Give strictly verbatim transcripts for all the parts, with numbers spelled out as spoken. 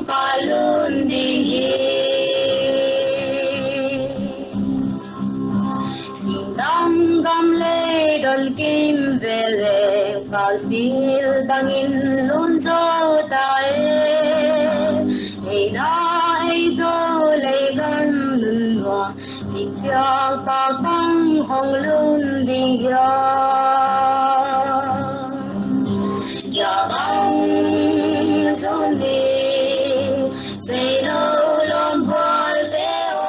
Ka lun ding hi. Singdang gam lei don kim ve leng, kal sil dangin lun zo ta e. Ei na ei zo lei gam nun nuam, cikciak taktak hong lun ding hiam? Kia bang zong ni sei lo lawm bualte aw.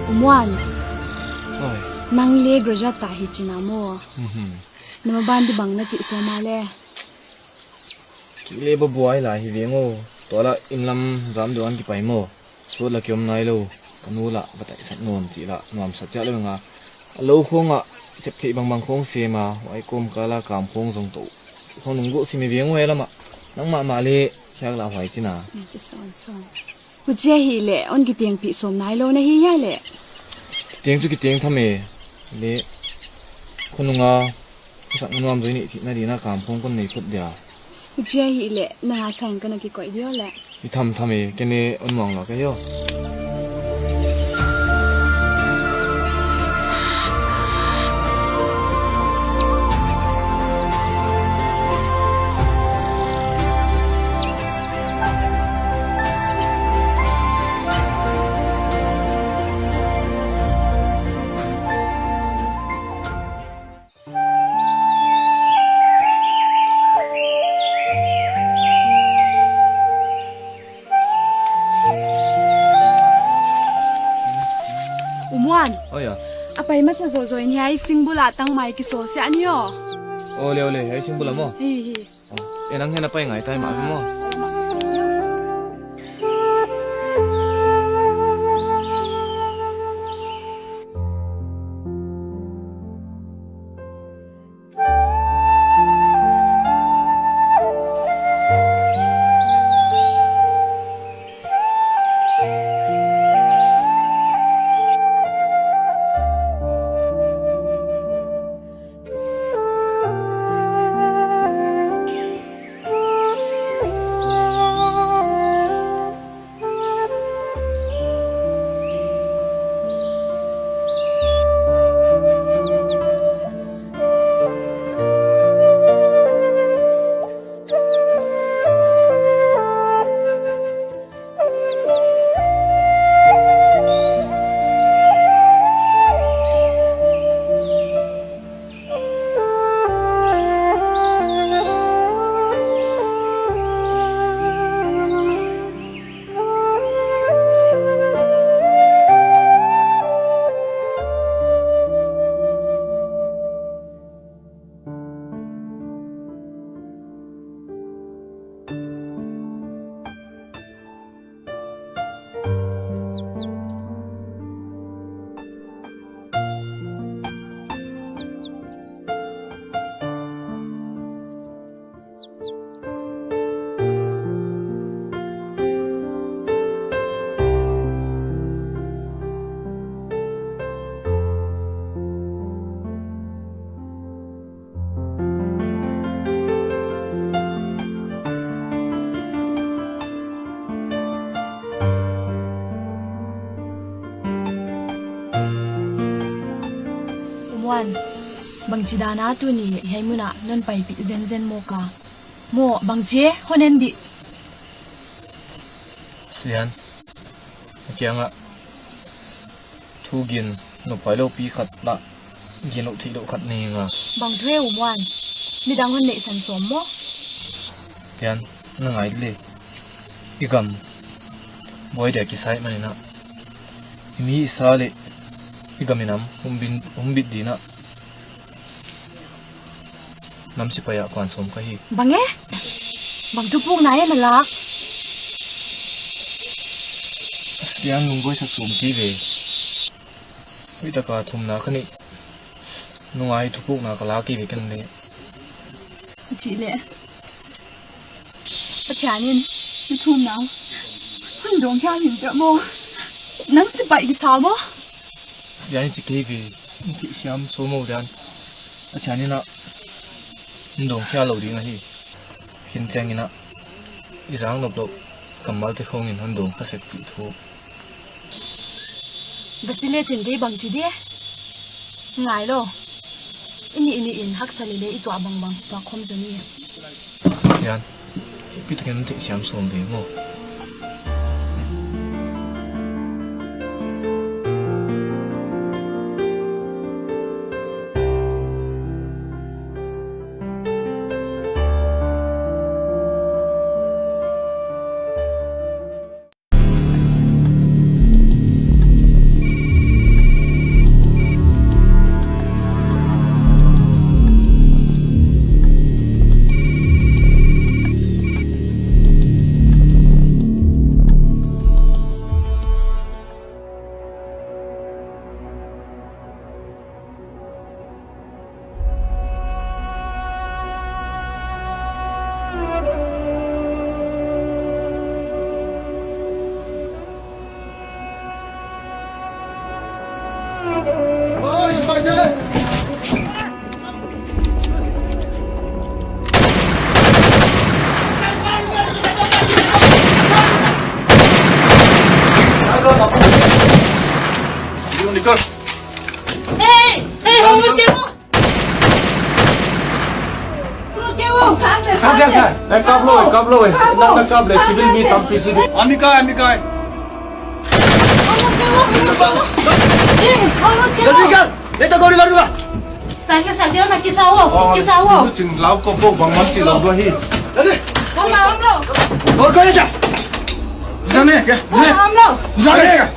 U Muan. Oi. Nang le graduate ta hi cina maw? Mhm. Na maban di bang na cih sawm a le? Kile babuai lai hi veng aw. Tua lah inn lam zam deuh an kipai maw? Sut lah kiom nai lo. Ka nu lah va taihsak nuam cih lah nuamsa ciah lo nga. A lo khawngah sep theih bangbang khawng sem a, huai kawmkal a kam khawng zong toh. Khawng nung gawh sim hi veng aw e lamah. Nang mahmah le khiak lah huai cina. Hucia hi leh on kitengpih sawm nai lo na hi hiai leh. Kiteng cu kiteng tham e. Le khonunga khuasak nuam zoi nih thihna dina kam khawng kon nei phot dia. Hucia hi leh nanga sain kana kikoih dia leh. I tham tham e, kene on muang lo ka hio. U Muan. Oi a. A pai masa zawzaw in hiai singbul ah tangmai kisawl siah ni aw. Ole ole, hiai singbul ah maw? Hi hi. E nang hian a pai ngai tai mah maw? Wan, bangci dana tuni hei munah non paipih zenzen mawk a. Maw, bangci e, hon en dih. Sian, a kiangah thu gin nupai lopi khat lah gin loh theih loh khat nei nga. Bang thu e um Wan, midang hon neihsan sawm maw? Sian, na ngai le i gam buai dia kisai maninah i mi i sa le i gam i nam humbit, humbit dinah nam sipai ah kuan sawm ka hi. Bang e? Bang thupukna e na lak? A siang lungbuaisak sawm ti ve. Hoihtaka thumna ka neih nungai thupukna ka lak i ve ken le. Cih leh Pathian in na thumna hon dawngkhia hinta maw? Nang sipai kisa maw? A siang i ci kei ve. Ni thih siam so mo dan a thian inah hon dawngkhia lo ding ahi. Khin cianginah i zang nop loh kammalte khongin hon dawngkha sek cih thu. Basi le cin kei bangci di e? Ngai lo. I nih i nih in haksa lele i tuah bangbang tuah khawm zaw ni. Yan, pi takin theih siam sawm ve maw? Hey! Hey! Homeless kei maw? Homeless kei maw? Kap lo, kap lo, kap lo. Nang na kap le, civil mi tampi si di. Ami kai, ami kai. Homeless kei maw? Homeless kei maw? Hey, homeless kei maw? Let go, let go, let go. Kisa wo, kisa wo. Cing lau ko po bang man ci lo dua hi. Kong ba om lo. Or ko ya. Zane, zane. Kong ba om lo. Zane.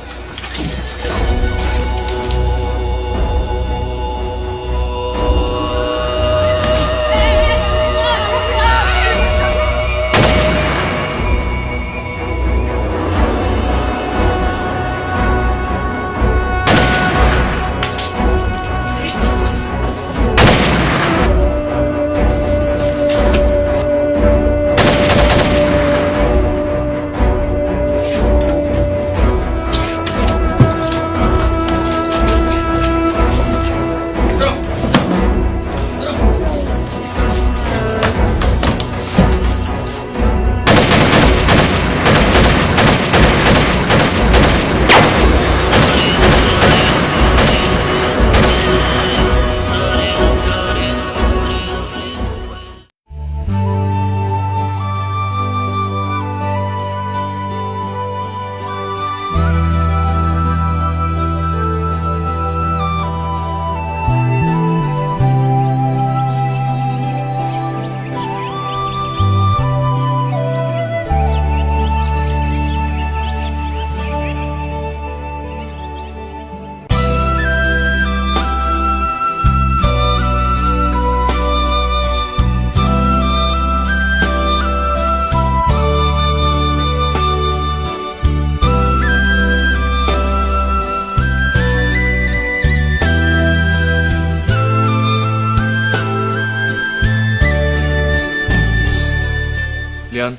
Lian,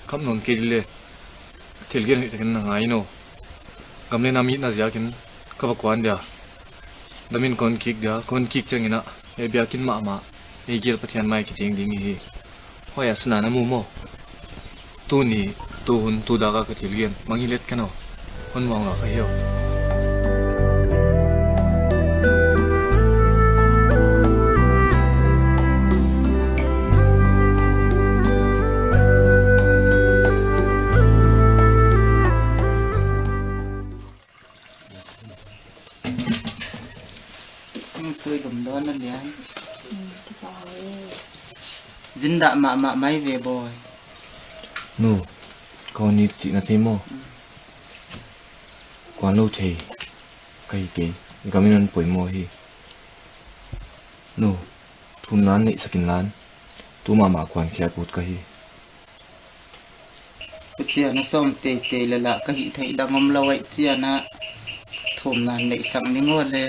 kham nuam kei dih le. Thil gen hoih takin na ngai no. Gam le nam itna ziakin ka va kuan dia. Damin kon kik dia, kon kik ciangin ah ei biakinn mahmah, ei gil Pathian mai kiteng ding hi. Hoih a sina na mu maw? Tuni, tuhun, tudaka ka thil gen mangngilh et ka no. Hon muang lo ka hi aw. Hing tui lum dawn a lian. Zindah mahmah mai ve bawi. Nu, kong ni cihna thei maw? Kuan lo thei ka hi kei. Gam in an poimaw hi. Nu, thumna neihsak inla, tu mahmah kuankhia kut ka hi. Pathian a sawm teitei le lah ka hih theih dang om lo ahih ciangin thumna neihsak ning aw le.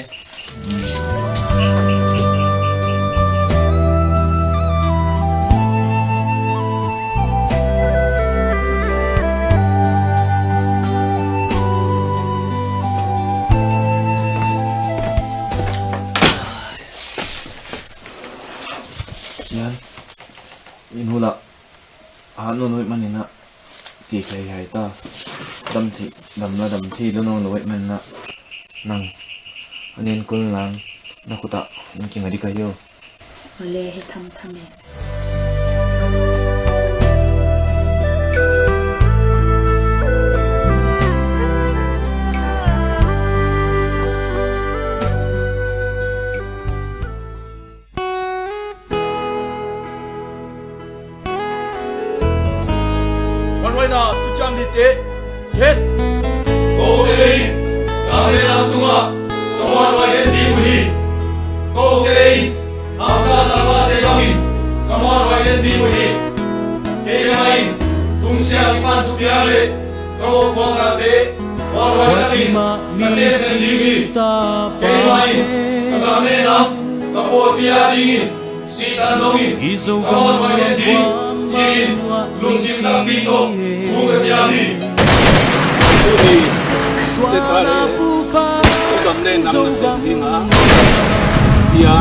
Yan, in hula. A nun hoih manin ah, ti thei hai ta. Dam thei, dam la dam thei lo nong lo hoih manin ah, nang a nen kul lang na khut ah in kinga dik a hi o. Ole he tham tham e. Huanhuaina thuciam dite het. Kote in gam le nam tungah ka muanhuai den ding uh hi. Kote in hausa salvate bangin ka muanhuai den ding uh hi. Keimah in tungsiang i pan thupia le ka mawhpuaknate muanhuai takin ka sem den ding hi. Keimah in ka gam le nam ka pawlpi a dingin Sihtan dongin i Zogam ka muanhuai den ding, ci-in lungsim takpi tawh thu ka ciam hi. Tuni Sihtan in i gam le nam na sem ding a, bia,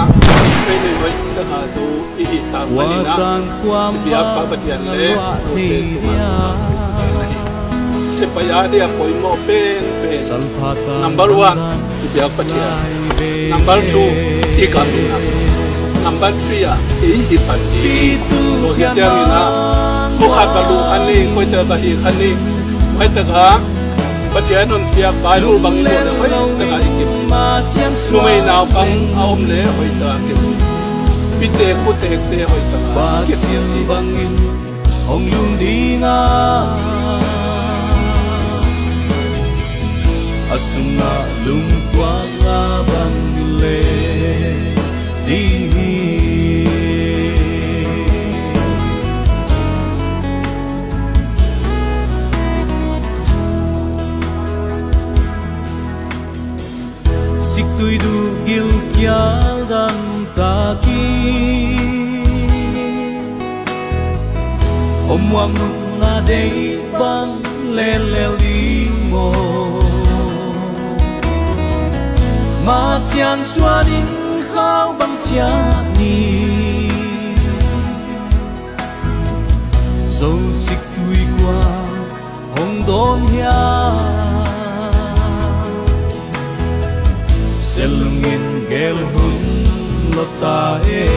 kei nei hoih taka zo i hih tak manin ah, i biakpa Pathian le note tungah sepaih a dia poimawh penpen. Number one, i biak Pathian. Number two, i gam i nam. Number three ah ei i pan ding. Tua hi ciangin ah, kua khat ka luh kha ni, koi tak ka hih kha ni, koi tak ah Pathian hong piak Bible bangin uh le hoih tak ah i kim. Numei naupang a om le hoih tak ah kim. Pitek putekte hoih tak ah kim. Hong lum ding a, a sungah lungtuak a bang le ding hi. Siktui duh gilkial dangtakin om muang nung a deih bang lellel ding maw? Mah ciang suan in khau bang ciah ni. Zo siktui kua hong dawn hiam? Sialungin gel hun lawta e.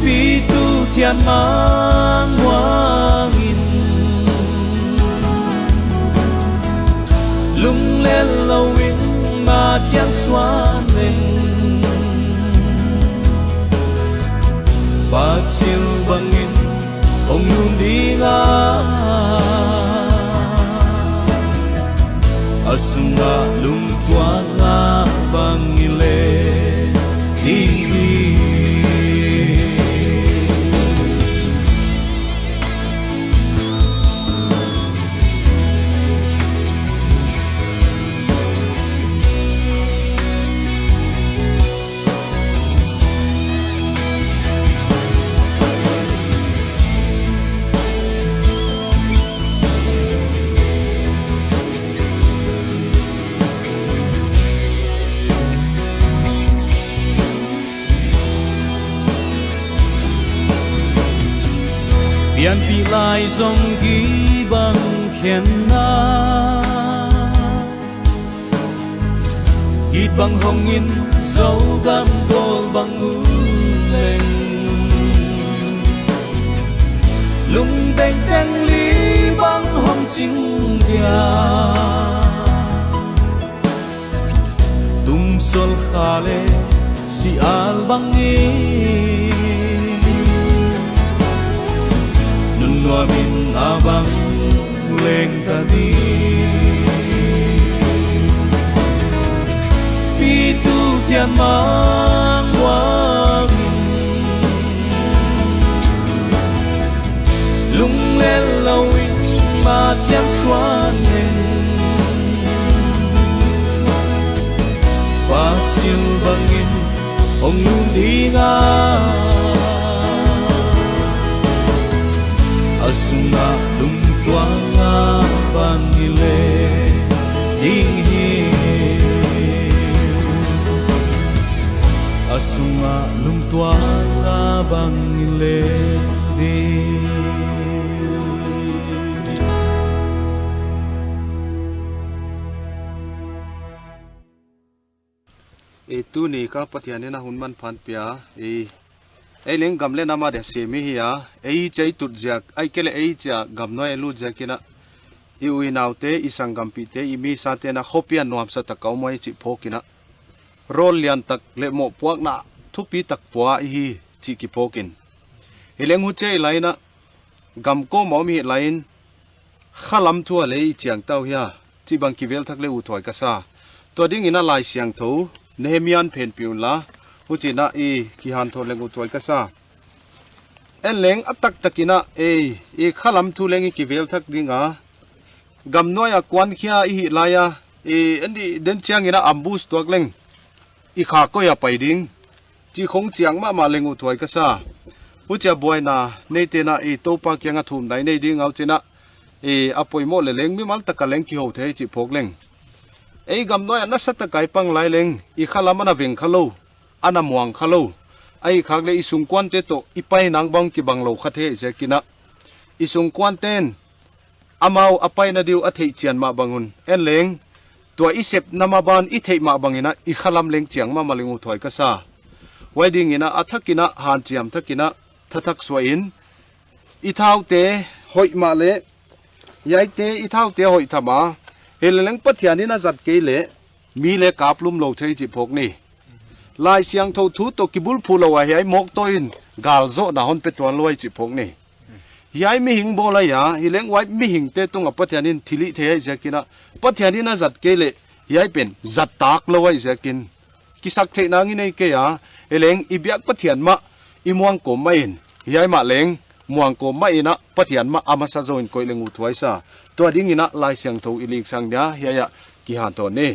Pitu Thian Mang muangin lunglel loin mah ciang suan leng Pathian bangin hong lum ding a, a sungah lungtuak a bang i le ding hi. Pianpih lai zong gih bang khenna, gih bang hongin Zogam gawl bang uh leng, lungdeng teng li bang hong cing dia. Cial bangin nunnuamin a bang leng ta ding. Pitu thian mang buangin lunglel loin ma ciang suan leng, pasil bangin hong lum ding a, a sungah lungtuang a bang i le ding hi. A sungah lungtuang a bang i le ding. Ei tuni ka Pathian in a hun manphan pia, ei, ei leng gam le nam a dia sem i hi a, ei cia i tut ziak, ei kei le ei cia gamnuai a lut ziak in a, i u i naute, i sanggampihte, i misate na khuapi a nuamsa tak a om uh a i cih phawk in a, rawl lian tak le mawhpuakna thupi tak pua i hi cih kiphawk in. Hi leng hu cia i lai in a, gam kawm a om i hi lai in, khalam thu a le i ciang tau hia, cih bang kivel thak le uh thuai ka sa. Tua ding in a Lai Siangtho Nehemiah in phenpih un la, hu ci in a i kihanthawn leng uh thuai ka sa. En leng a taktak in a ei, i khalam thu leng i kivel thak ding a, gamnuai a kuankhia i hi lai a, i en dih den ciang in a ambush tuak leng i kha koi a pai ding, cih khong ciang mahmah leng uh thuai ka sa. Hu cia buaina neite na i Topa kiang a thumna i nei ding a, hu ci in a, i a poimawh le leng mimal tak a leng kiho thei cih phawk leng. Ei gamnuai a nasa tak a i pang lai leng, i khalam a na veng kha lo, a na muang kha lo. A i khak le i sungkuante tawh i pai nang bang kibang lo kha thei ziak in a, i sungkuante in amau a paina ding uh a theih cian mah bang un, en leng tua i sepna maban i theih mah bang in a i khalam leng ciang mahmah leng uh thuai ka sa. Huai ding in a a thak in a hanciam thak in a thathak suah in, i thaute hoih mah le, hiaite i thaute hoih tham a, hi le leng Pathian in a zat kei le mi le kaplum lo thei cih phawk ni. Lai Siangtho thu tawh kibulphuh lo a hiai mawk tawh in galzawhna hon pe tuan lo a i cih phawk ni. Hiai mihing bawl a hia, hi leng huai mihingte tungah Pathian in thilhih thei a i ziak in a, Pathian in a zat kei le hiai pen zat tak lo a i ziak in, kisak theihna ngi nei kei a, hi leng i biak Pathian mah i muang kawm mah in, hiai mah leng muang kawm mah in a Pathian mah a masa zo in koih leng uh thuai sa. Tua ding in a Lai Siangtho i liksang dia hiai ah kihanthawn ni.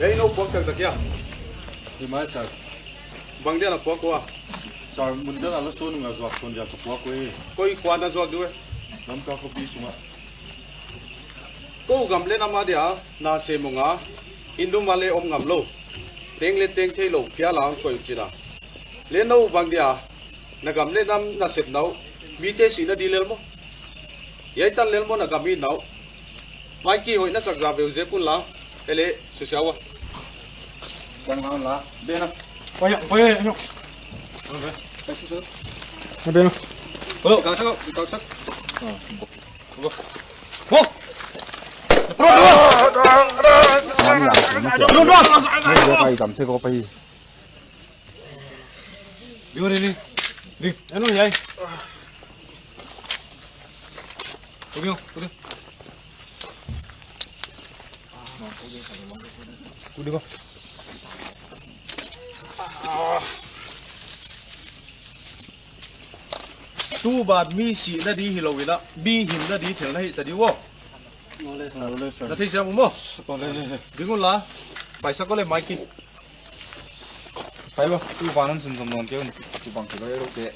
Hei, no puak taktak hia? Hi mai tak. Bang dia na puak uh a? Mun dang a la suan nung a zuak suan dia ka puak uh hi. Koi khua na zuak dih uh e? Lamka khuapi sungah. Ko gam le nam a dia na sem ung a, inn dum a le om ngam lo. Teng le teng thei lo phial a hong koih uh cin a. Le no bang dia na gam le nam na sep na uh, mite sihna dih lel maw? Hiai tan lel maw na gam i na uh? Mai kihoih na sak za ve uh zek un la. Ele susia uh a. Kan hang la. Be na. Oi, oi, oi. Na be na. Hello, kang sak, kang sak. Go. Pro dua. Pro dua. Ni dia kai gam se ko pai. Ding, ding, ding. Ding. Anu, yai. Kudi ko, kudi. Kudi ko. Tu bat mi sihna dih hi lo in a, mi himna dih thei na hi ta dih uh aw. Na theisiam uh maw? Ding un la. Paisa ko le mai ki. Pai ba, tu van an sun zom nawn kei un, tu bang kilo ero te.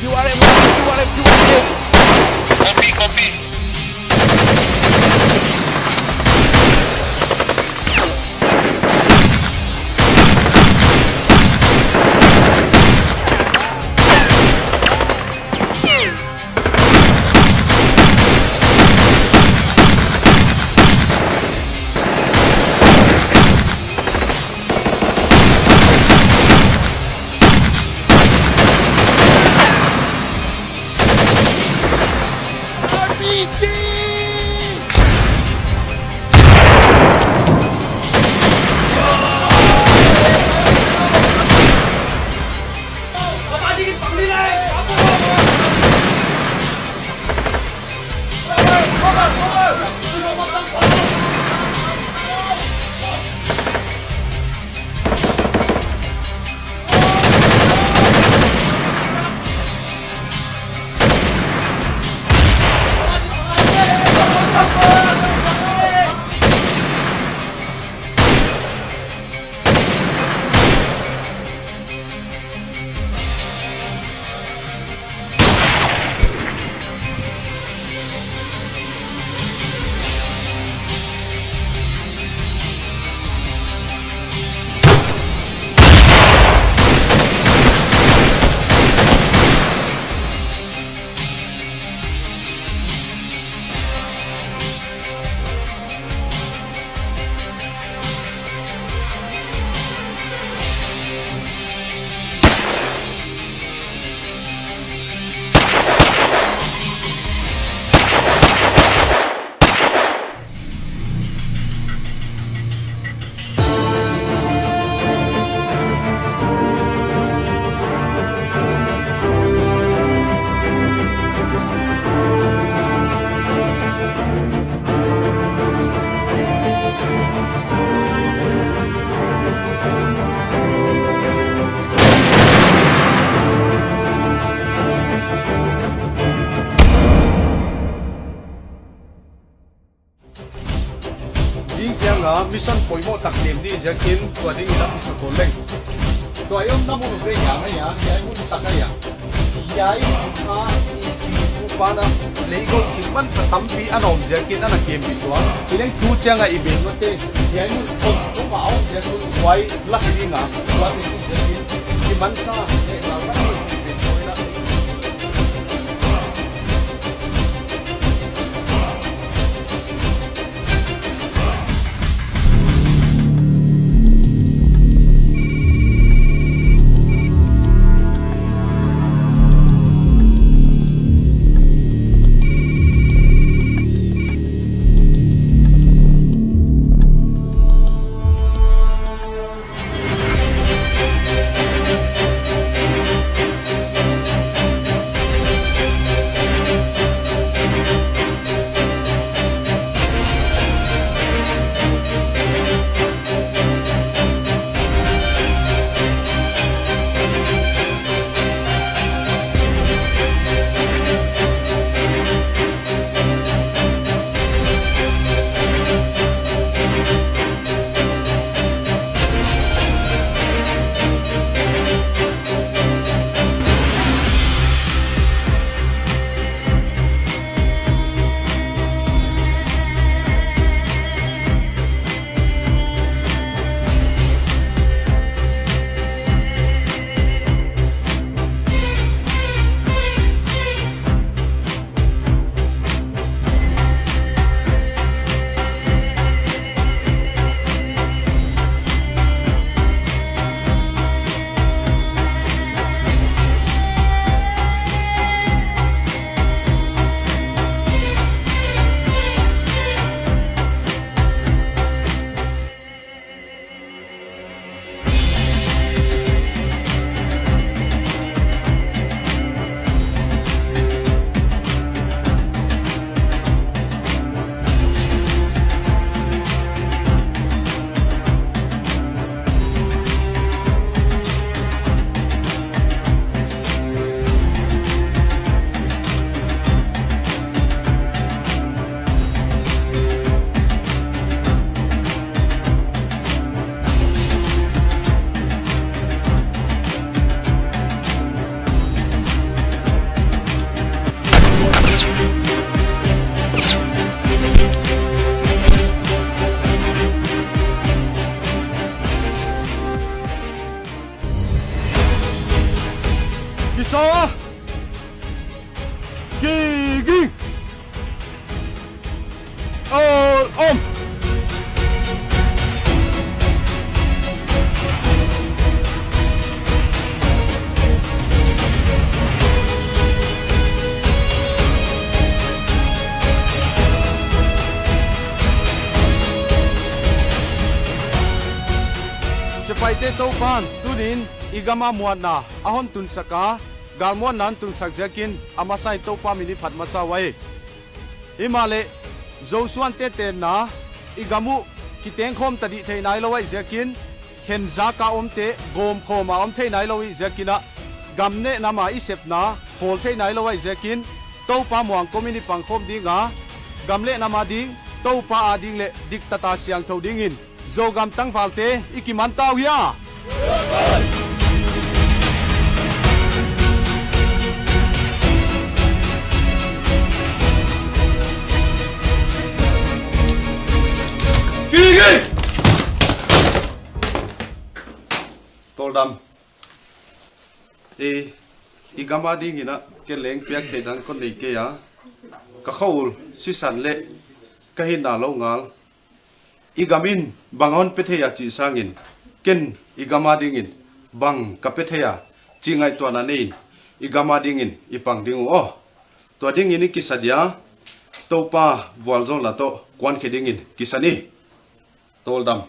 Q R M, Q R M, Q R M. Copy, copy. Zing ciangin mission poimawh tak nem ding ziakin tua dingin a kisa ko leng. Tua i omna mun uh ve hiam a hiam, hiai mun tak a hiam. Hiai sungah i pu pana leigol cin man ka tampi a na om ziakin a na kem ding tua. Hi leng tu ciangin i bel mate hiai mun kon kum a om ziakin huai lak ding a tua te kum ziakin i mansa eh lau na i bel tua i lak ding. Sa. Kiging. Ol om. Sepaihte Topa'n tunin i gama muanna a hon tunsak a, galmuanna hon tunsak ziakin a masa in Topa min i phat masa uh ahi. Himahleh Joshua in tetenna i gam uh kitengkhawm tadih theih nai lo ahih ziakin, khenzak a omte gawmkhawm a om thei nai lo ahih ziakin ah, gam neh nam a i sepna khawl thei nai lo ahih ziakin, Topa muang komin i pangkhawm ding a, gam leh nam a ding, Topa a ding leh diktat a siangtho dingin Zogam tangvalte i kiman ta uh hia? Kiki! Tawldam. I, i gam a dingin ah ken leng piak theih dan kon nei kei a, ka khua-ul sisan leh ka hinna longal i gam in bang a hon pia thei a cih sangin, ken i gam a dingin bang ka pia thei a cih ngaihtuahna nei-in i gam a dingin i pang ding uh aw. Tua dingin i kisa dia, Topa vualzawlna tawh kuankhia dingin kisa ni. Tawldam.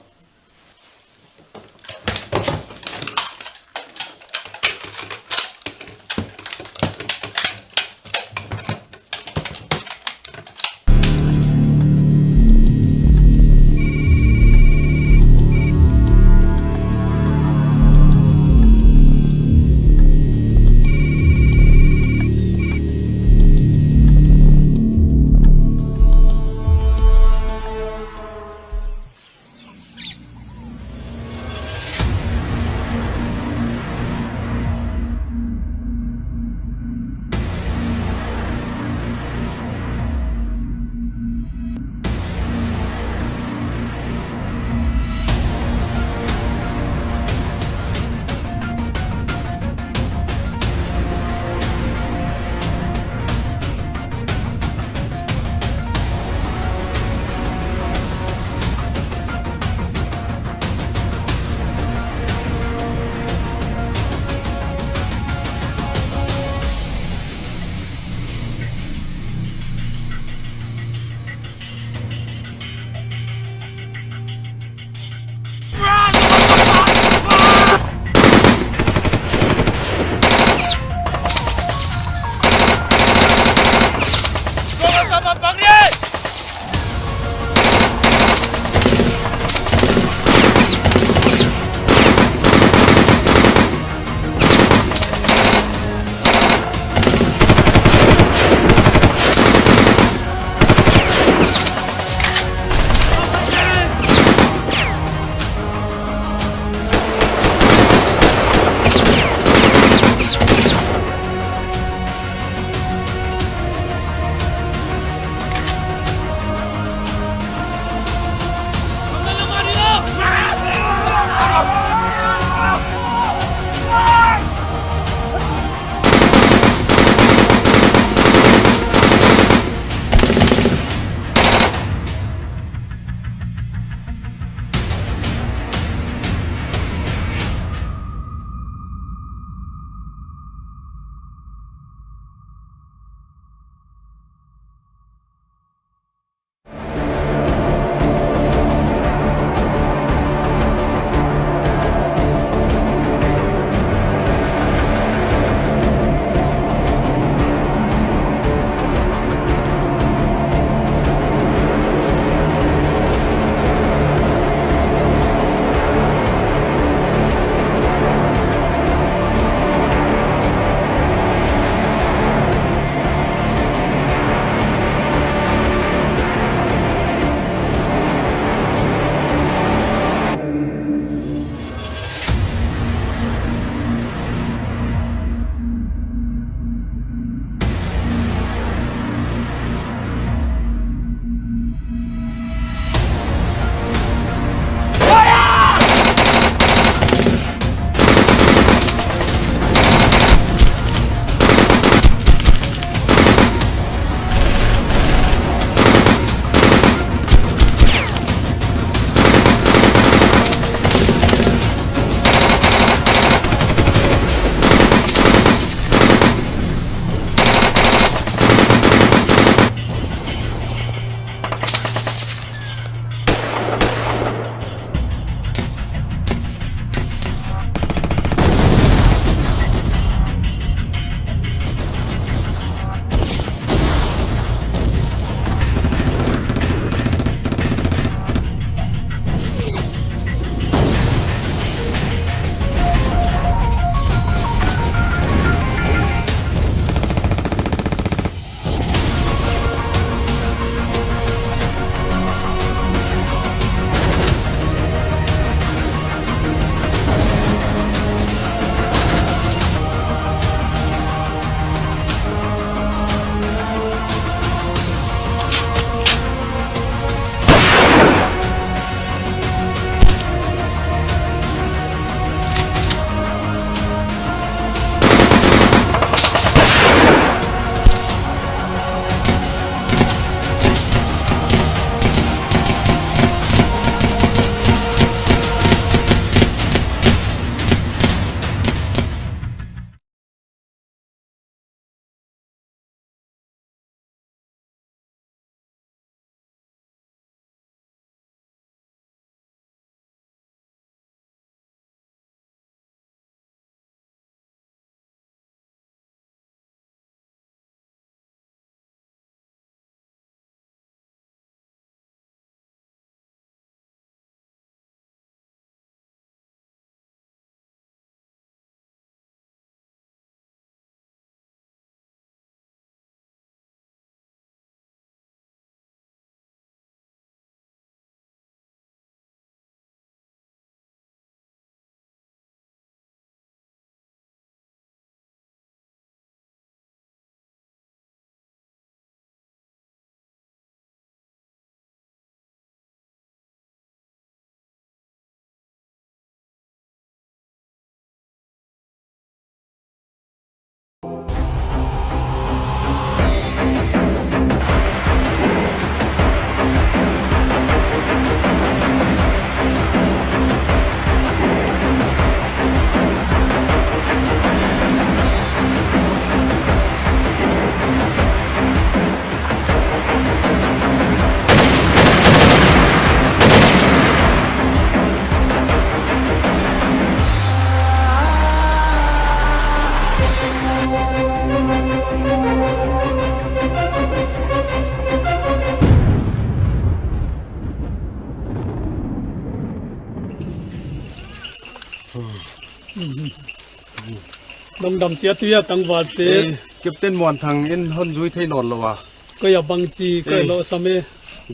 Tang dam cia tu ya tang val te. Eh, Captain Muan Thang in hon zui thei nawn lo a. Koi a bang ci, koi lo sam e.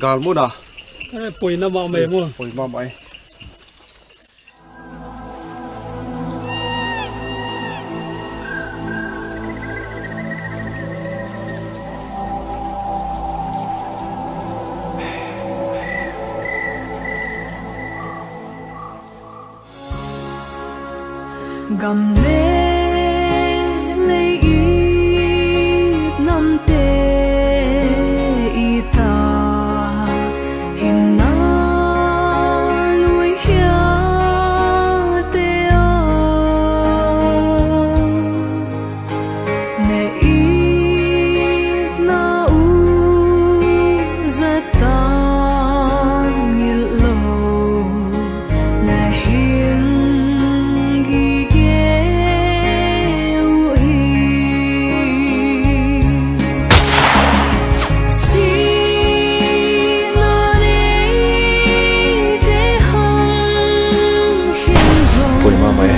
Gal mun a. Eh, poi na mah mai mo. Poi mah mai. Gam le lei it namte i ta hinna lui khiate a. Na itna uh zat tangil lo, na hing gige uh hi. Sihna neite hang khin zong. Poi mahmah e.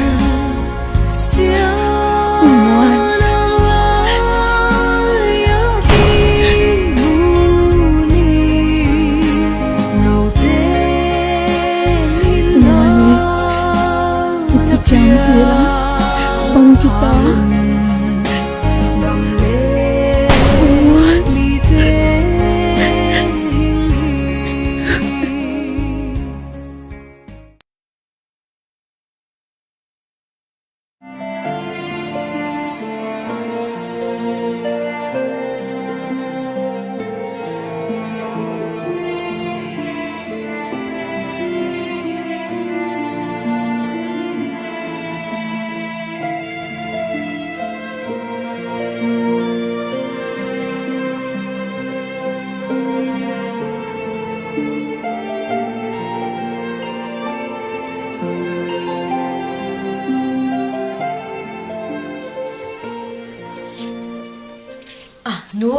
Ah, nu.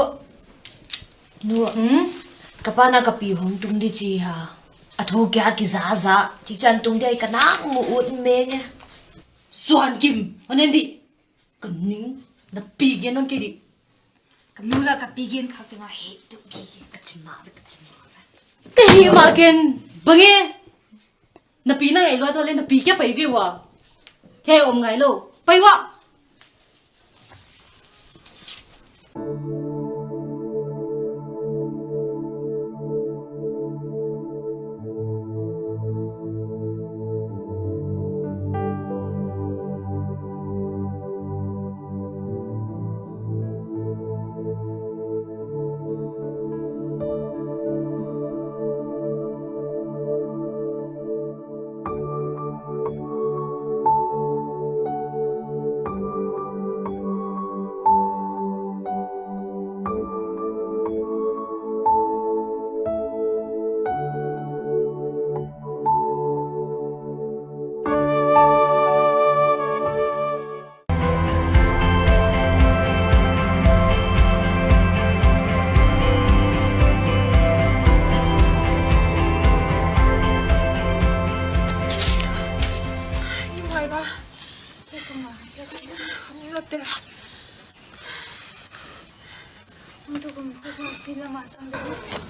Nu. Hmm? Ka pa na ka pi hong tung di ci ha. A thu kia kizaza. Ci can tung di ai ka nak mu ut meng e. Suan Kim, hon en di. Ka ning, na pi gen non kei di. Ka nu la ka pi gen khak tengah heh deuh gige ka ci mah ve, ka ci mah ve. Ka hih mah ken, bang e? Na pi na ngai lua tua le na pi kia pai ve ua. Kei om ngai lo. Pai ua.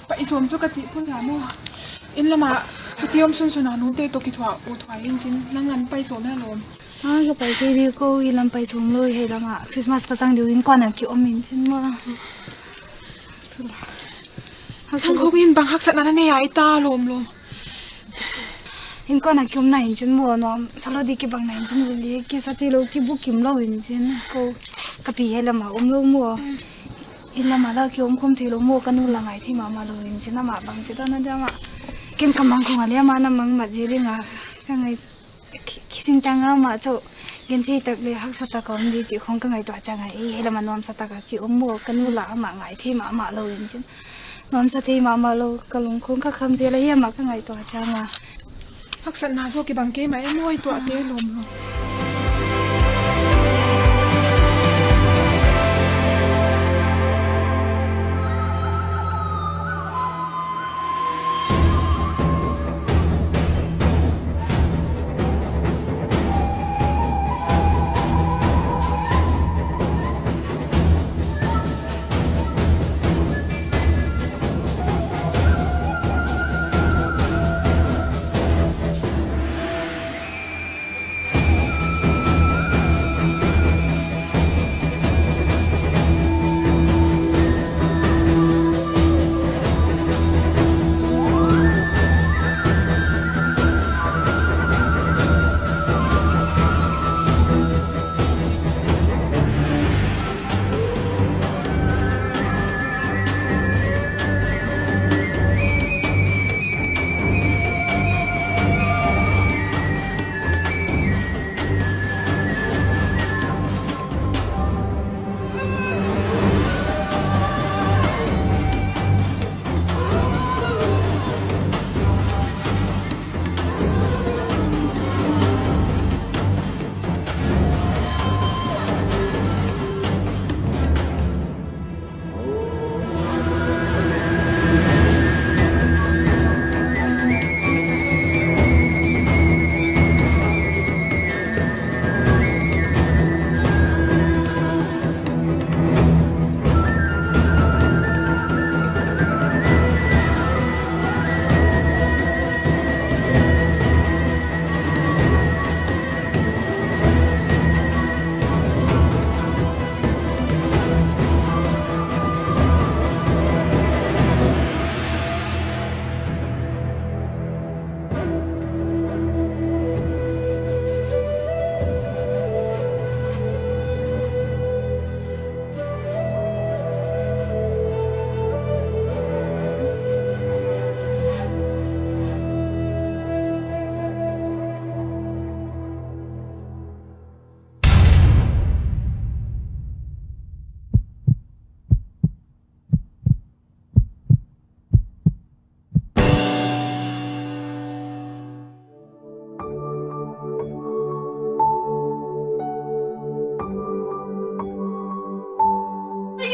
Pai sawm cu ka cih phun lam aw. Inn lamah cuti om sunsun a nute tawh kithuah uh thuai in cin nang an pai sawm hia lawm? A, ka pai kei dih ko, inn lam pai sawm lo, hei lamah Christmas ka cang dih uh innkuan a ki om in cin maw. Hang khong in bang haksatna na nei a i ta lawm lawm. Innkuan a ki om na in cin maw, nuam sa lo dih kibang na in cin, lili kisa ti lo, kibu kim lo in cin ko, ka pi hei lamah om lo maw. Inn lamah la ki om khom thei lo maw, ka nu la ngai thei mahmah lo in cin amah bang ci ta na dia mah. Ken ka mang khong a le amah na mang mah zi ling a ka ngai. Khi-, khi singtang a mah cu gen thei tak le haksa tak a om dih cih khong ka ngaihtuah ciang a, ei, hei lamah nuamsa tak a ki om maw, ka nu la amah ngai thei mahmah lo in cin. Nuamsa thei mahmah lo, ka lung khong ka kham zel a hi amah ka ngaihtuah ciang a. Haksatna zaw kibang kei mah e maw, i tuahte lawm lawm.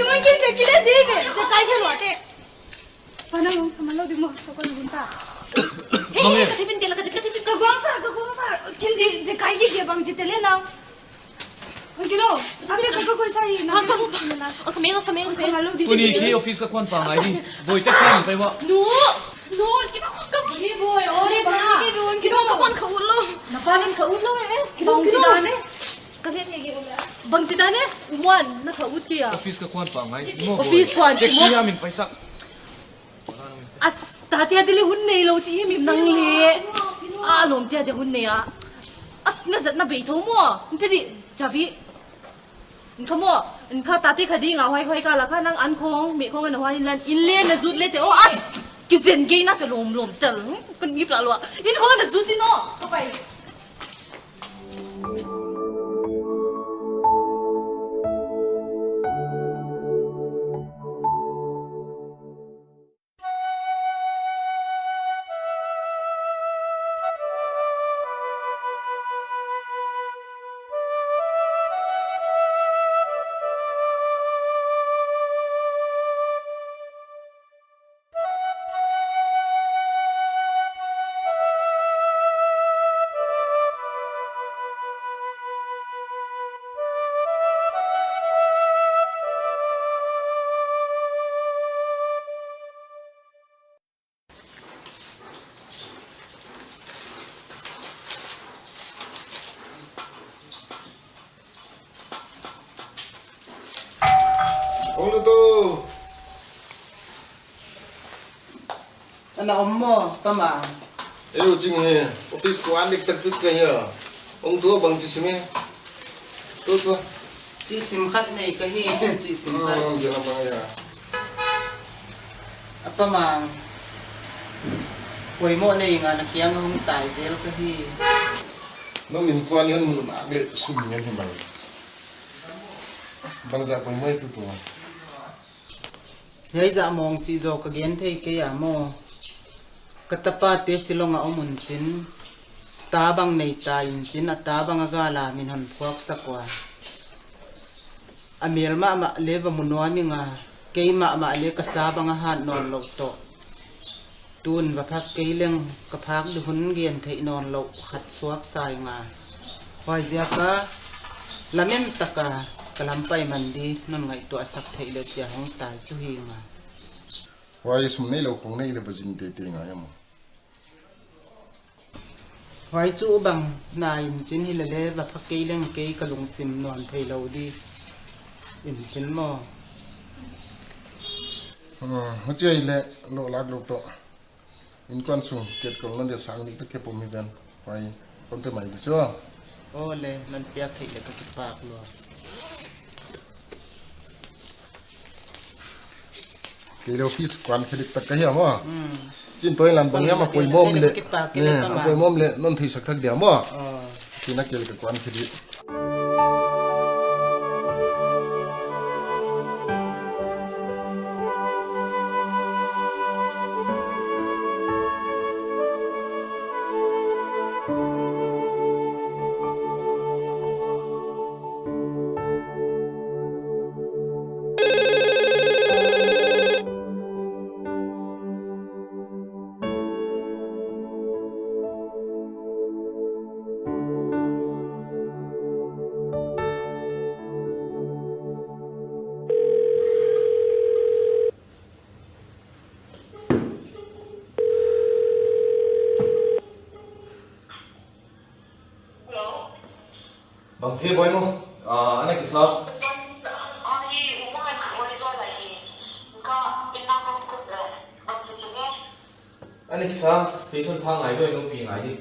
Mun kin pe kile de be. Zekai ke lo te. Pana mun kama lo di mo ka ko lo ta. Hey, ka tifin ke la ka tifin. Ka guang sa, ka guang sa. Kin di zekai ke ke bang ci te le na. Ang kino, ang kino ka ko sa hi na. Ang kami, ang kami, ang kami. Kama lo di. Tuni ki office ka kuan pa ngai di. Boy te kan pa wa. No, no, kino ka. Ni boy, ore ba. Kino ka kuan ka ulo. Na panin ka ulo eh. Kino, kino. Bang ci dan eh. Bang ci dan eh. One, na ka ut kei a. Office ka kuan pa ngai. Office kuan. Taxi a min paisa. As, tate a dili hun nei lo ci him him nang le. A lom tia de hun nei a. As na zat na bei tho mo. Pe di, cabi. Kha mo, kha tate kha ding a, huai huai ka la kha nang an khong, meh khong an huai lan, in le na zut le te, oh, as, kizen gei na ca lom lom tel, kan ngip la lua, in khong na zut in oh, ka pai. Ong lu tu. Ana om maw, Pa Mang? Ei, u cing hi. Office kuan dik tak tuk ka hi a. Ong tu bang ci sim hi. Tu tu. Ci sim khat nei ka hi. Ci sim khat. Hmm, ci lam bang hi a. A Pa Mang, poimawh nei nga na kiang hong tai zel ka hi. Nong innkuan in muhnak le sum ngen hi mai. Bangzah poimawh tu tu nga. Hiai zah mawng cih zaw ka gen thei kei a maw? Ka tapate Shillong a om un cin, ta bang nei ta in cin, a ta bang a gala min hon phuaksak ua. A mel mahmah le va mu nuam ing a, kei mahmah le ka sa bang a hat nawn loh tawh. Tun va phak kei leng ka phak ding hun gen theih nawn loh khat suak sa ing a. Huai ziak a lamen tak a ka lam pai man di non ngaihtuah sak theih le cia hong tai cu hi ing a. Huai sum nei lo khong nei le va zin teitei ngai a maw? Huai cu bang na in cin hi le le va phak kei leng kei ka lungsim nuam thei lo di in cin maw? Hmm, huci ai le lo lak lo tawh. Innkuan sung ketkol non dia sang nih ka kepom hi ven. Huai kon pe mai di cu. Aw le, non piak theih le ka kipak lua. Kei le office kuan khe dik tak ka hiam aw. Hmm. Cin toi lan bang hiam a poimawm le. Kei le ka kipak kei le ka ma. Poimawm le non theisak thak diam aw. Aw. Cin a kei le ka kuan khe dik. Bang ci boy mu? Ah, ana kisa. Ana kisa, station pha ngai zo, nupi ngai di.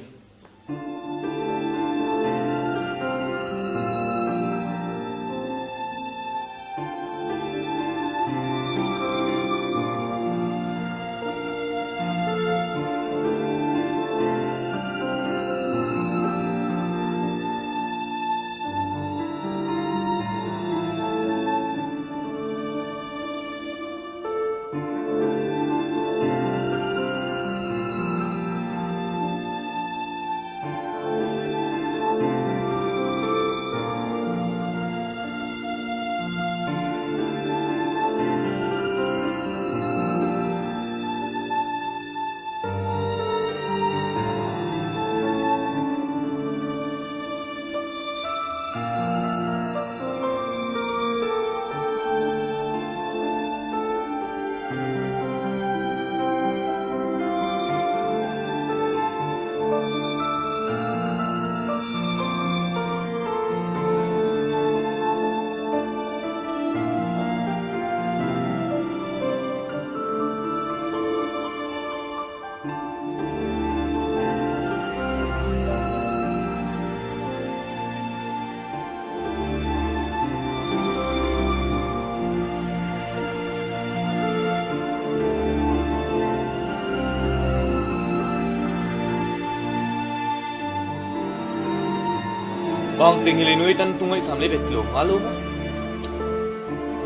Bang teng hi leh nuai tan tung ai sam leh vet lo nga lo maw.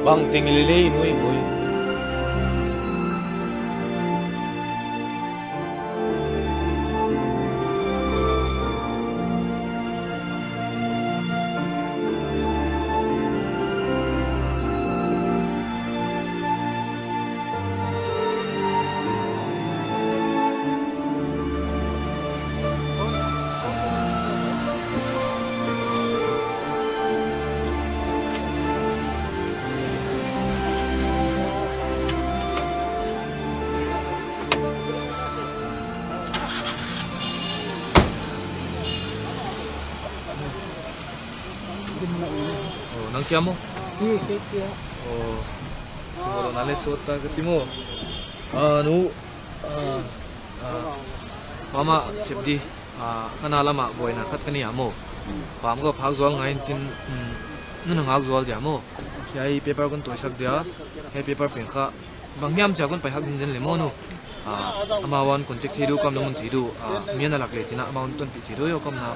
Bang teng hi leh lei nuai voi. Oh, nang kia maw? Hi, kei kia. Oh, tua na le sawt ta ka ci maw? Ah, nu, ah, ah, mama, sep di. Ah, ka na lamah buaina khat ka nei a maw? Pam ka phak zual ngai in cin, um, nuna ngak zual dia maw? Hiai paper kun tuaisak dia. Hiai paper pen kha bang hiam cia kun pai hak zinzen le maw nu? Ah, amau an contact thei du, kam na mun thei du. Ah, mi a na lak le cina amau an tuan thei du yo kam na.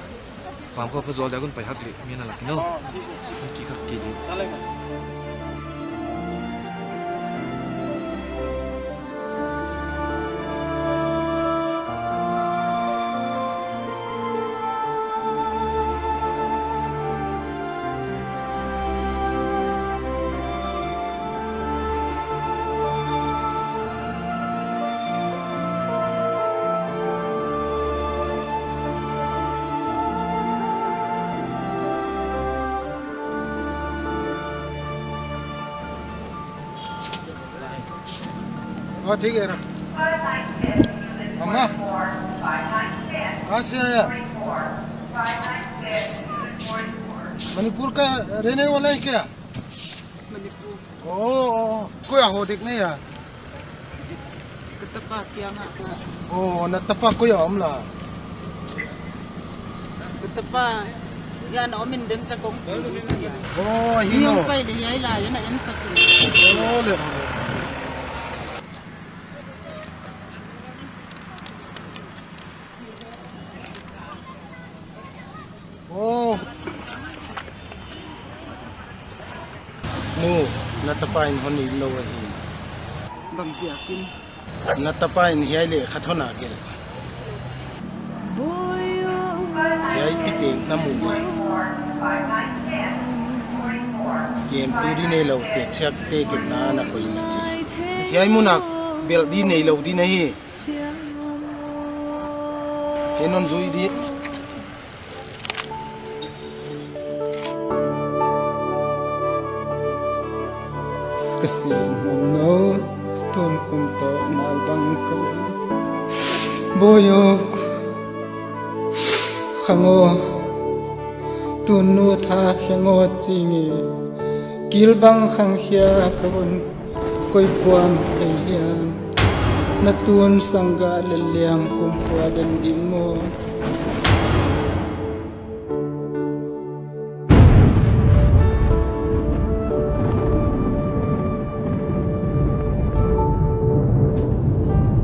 Pam ka phak zual dia kun pai hak le mi a na lak in aw. Kun ki khak ki di. हाँ, ठीक है ना। अम्मा, कहाँ से आया? मणिपुर का रहने वाला है क्या? मणिपुर। ओ, ओ, ओ। कोई हो देख नहीं यार। Ka tapa kiangah ka. Oh, na tapa koi ah om la? Ka tapa hiah na om in den ca kong tu. Oh, hi lo. Pai le hiai lai na en sak in. Oh, le. Oh. Nu, na tapa in hon it lo ahi. Bang ziakin? Na tapa in hiai leh khat hon a gelh. Hiai pitek na muh leh kemtu di nei lo, teksiakte kepna na koih na ci. Hiai mun ah belh di nei lo di na hi. Kei non zui di. Ka sin hmum no tun khum tawh nal bang ka. Bawi aw, khang aw, tun nu tha kheng aw cing e. Kil bang khang khia ka vun. Koi kuam hei hiam? Na tun sangga lel liang kumkhua den ding maw?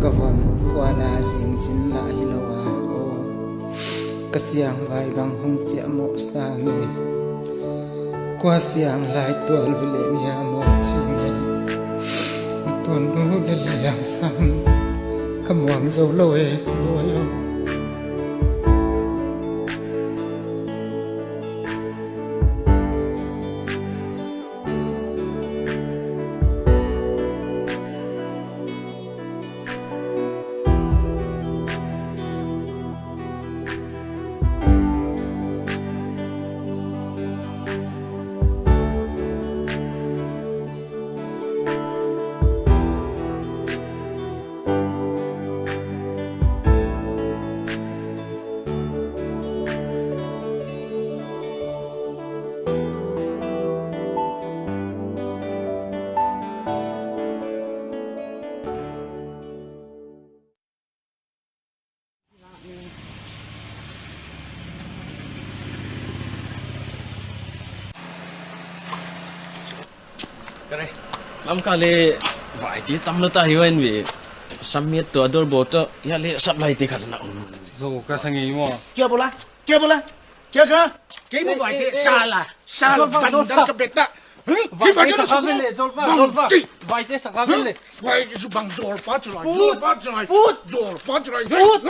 Ka von khua la zingzin lah hi lo a aw. Ka siangvai bang hong ciah mawh sang e. Kua siang lai tual vele nia maw cing e. Tun nu le liang sam ka muang zo lo e, bawi aw. Kare, Lamka le vai ti tam lo ta hi wen ve. Samit to ador bo to ya le sap lai ti khat na um. Zo ka sangi mo. Kya bola? Kya bola? Kya kaha? Kei mu vai te, sala, sala, Zolpa, bandal Zolpa. Ka bet ta. Huh? Vai te saka ven le, Zolpa, Zolpa. Vai te saka ven le. Vai te su bang Zolpa cu lai, Zolpa cu lai. Put. Zolpa cu lai. Put.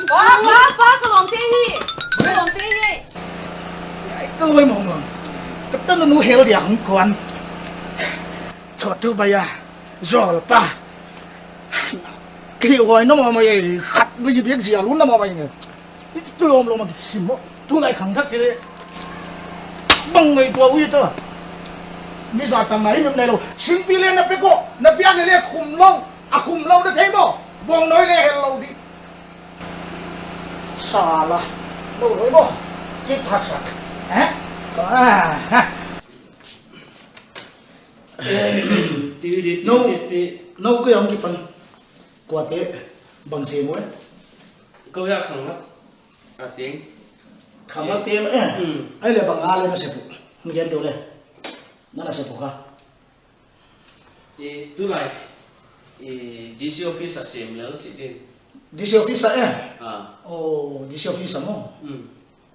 Pa, pa, pa, ka lawmte hi. Ka lawmte hi. Ai, ka lawm mawngmawng. Ka tanu nu hel dia hong kuan. Chotu baya, Zolpa. Ki huai na mawmai, khat bia bia zia lu na mawmai ne. I tu lawm lawm a kisim maw? Tu lai khang thak kei le. Bang ngei tua ui ta. Mi za tang nai nem nai lo. Singpi le na pek aw, na piak le le khum lo. A khum lo na thei maw? Bawng nawi le hel lo di. Sala. Lo nawi maw? Kip khat sak. Eh? Ah, ha. No, no, koi hong kipan. Kuate bang sem uh e? Ko ya khang a teng. Khang a teng e. Hmm. Ai le bang a le na sep uh. Hong gen deuh le. Na na sep uh kha. I tulai i D C office a sem lel cih din. D C office a e? Ah. Oh, D C office a maw? Hmm.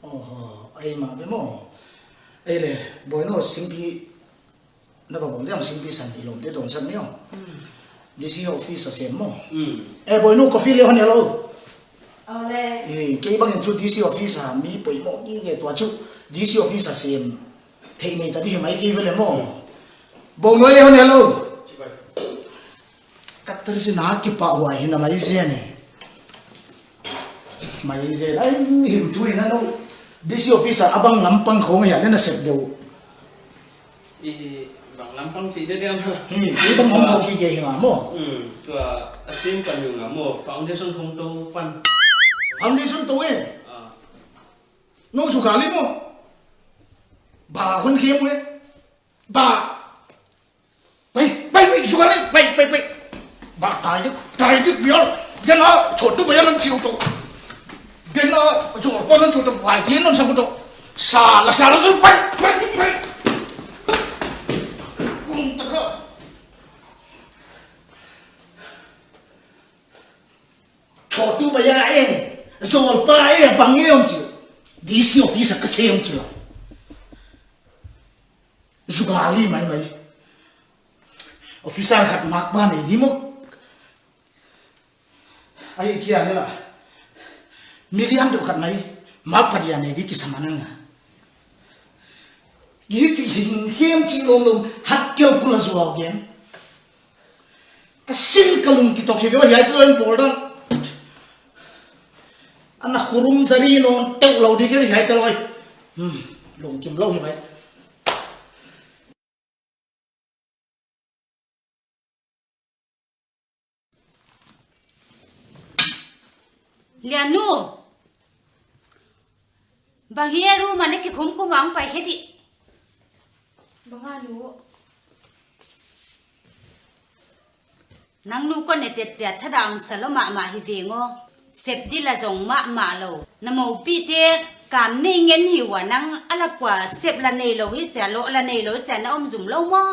Oh, ai mah ve maw? Ai le, boy no, singpi na va bawm diam singpi san i lawmte dawnsak ni aw. Hmm. D C office a sem maw? Hmm. Eh, boy nu, coffee le hon ya lo. Aw le. Eh, kei bangin cu D C office a mi poimawh gige tua cu D C office a sem theih nei ta dih hi mai kei ve le maw? Bawm nuai le hon ya lo. Katter si na kipah huai hi na mai zen e. Mai zen. Ai, him thu hi na no. D C office a bang lampang khong hi a le na sep deuh. I bang lampang cih deuh diam. Hi, i bang hong hawk hi kei hi nga maw? Hmm, tua a sim pan hi nga maw? Foundation hong to pan. Foundation to e? Ah. No su kali maw? Ba hon khem e? Ba. Pai, pai, pai, su kali, pai, pai, pai. Ba, tai dik, tai dik bial. Dena, chotu ba ya nan chiu to. Dena, jor pa nan chiu to, vai ti nan sang to. Sala, sala, su, pai, pai, pai. Kum taka. Chotu ba ya e, zolpa e, bang e om chiu. D C office a ka sem chiu. Zugali mai mai. Officer khat mak ba nei di maw? Ahi kia hela. Milian deuh khat mai. Mak padian nei di kisam a nang a. Hi ci hing hiam ci lom lom. Hat keu kula zuau gen. Ka sin ka lung kitok hi ve aw, hiai tawh in pawl dang. Ana khurum zari nawn teuh lo ding e hiai tawh aw. Hmm, lungkim lo hi mai. Lianu. Bang hi e, room ah na kikhum khum a hong pai khia dih. Bang a nu? Nang nu kon e tet ciat thadah hong sa lo mahmah hi veng aw. Sep dih la zong mahmah lo. Na mopihte kam nei ngen hi ua nang a la kua sep la nei lo hi cia lawh la nei lo hi cia na om zum lo maw?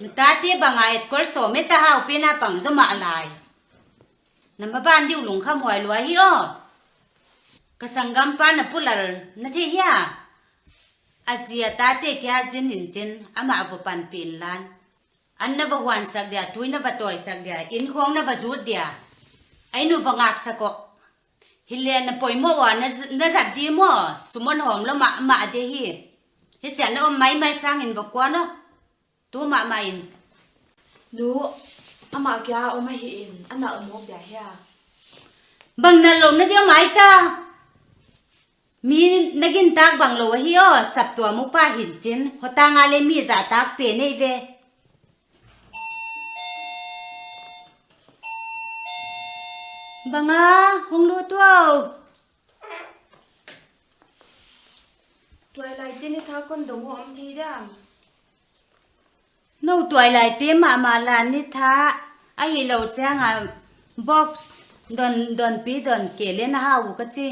Na tate bang a etkol sawm e ta hau pen a pang zaw mah lai. Na maban diu lungkham huai lua hi aw. Ka sanggampa na pulal na thei hia? A zi a tate kia zin in cin amah va panpih in lan. An na va huansak dia, tui na va tawisak dia, inn khawng na va zut dia. Ai nu va ngaksak aw. Hi le na poimawh ua na, na zat di maw, sum on hawm lo mahmah de hi. Hi cian na om maimai sangin va kuan aw. Tu mahmah in. Nu, amah kia om ahi in, a nalh mawk dia hia? Bang nalh lo na dia mai ta. Mi na gintak bang lo ahi aw, saptuam upa hin cin, hotang a le mi zahtak pe nei ve. Bang a, hong lut uh aw. Tuailai te ni tha kon dong uh om kei diam? No tuailaite mahmah la ni tha ahi lo cianga box don, donpi don ke le na hau uh ka ci.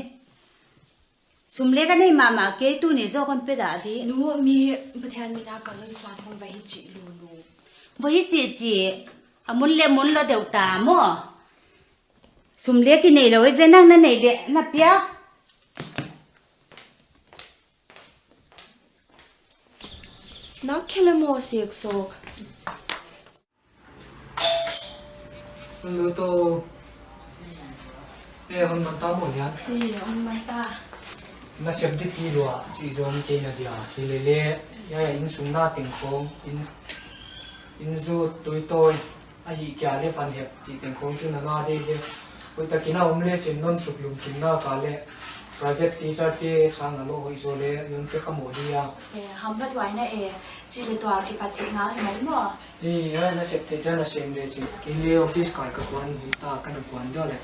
Sum le ka nei mahmah kei tuni zawk hon pia dah dih. Nu mi Pathian mina kal hun suan hong va hi cih lulu. Va hi cih cih a mun le mun lo deuh ta maw? Sum le ki nei lo i ve nang na nei le na pia. Nak khia le maw, Siak Sawk? Luto. Eh, hong man ta maw, Lian? Eh, hong man ta. Nasep ding pi lua, ci zong kei na dia. Hi lele, ya, ya, inn sung na teng khong, inn, inn zu tui toi. Ahih kei leh van hep cih teng khong cu na ngah ding hi. Hoih takin a om lecin non suk lungkim nak leh private teacher te sang a lawh hoih zaw leh Lian te ka mawh ding a. Eh, hamphat huai na e, cih leh tua kipat theih ngal hi mai maw? Eh, a, na sep theih te na sem lecin. Kei leh office kai ka kuan hi ta, ka na kuan ding leh.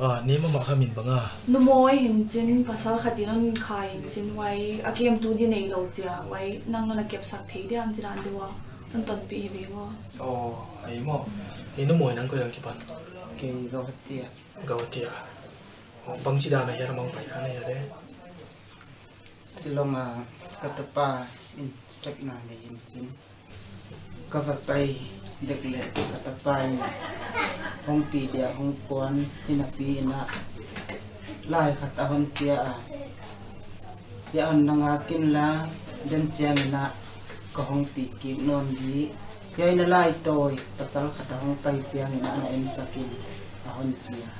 Ah, ni mama kha min banga. Numawi hin cin, pasal khat in hong khai hin cin, huai a kemtu ding nei lo cia, huai nang na kepsak thei diam ci dan dua, hong tonpih hi ve maw? Oh, ai maw. Ni Numawi nang koi hong kipan? Kei Guwahati ah. Guwahati ah. Oh, bangci dan a hiam hong pai kha na hia de? Shillong a ka tapa in sekna nei hin cin. Ka va pai dek leh ka tapa in hong pi dia hong kuan hi napi in ah lai khat a hong pia a, hia hong na ngak inla den ciangin ah ka hong pi kik nawn ding. Hia in a lai tawi pasal khat a hong pai ciangin ah na ensak in a hong ci a.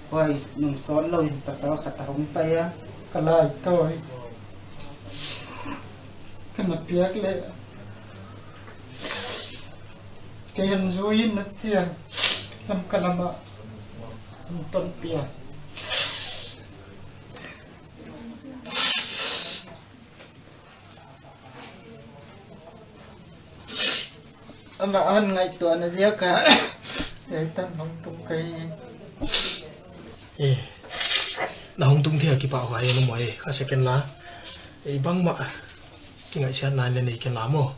Huai nung sawt loin pasal khat a hong pai a, ka lai tawi ka na piak leh kei hong zui in na ci a, lam ka lam ah hong tonpih a. Amah a hon ngaihtuahna ziak a, ei tan hong tung ka hi. Eh, na hong tung thei a kipahhuai a, Numawi e, kha sek ken la. Ei bangmah kingaihsiatna in le nei ken la maw?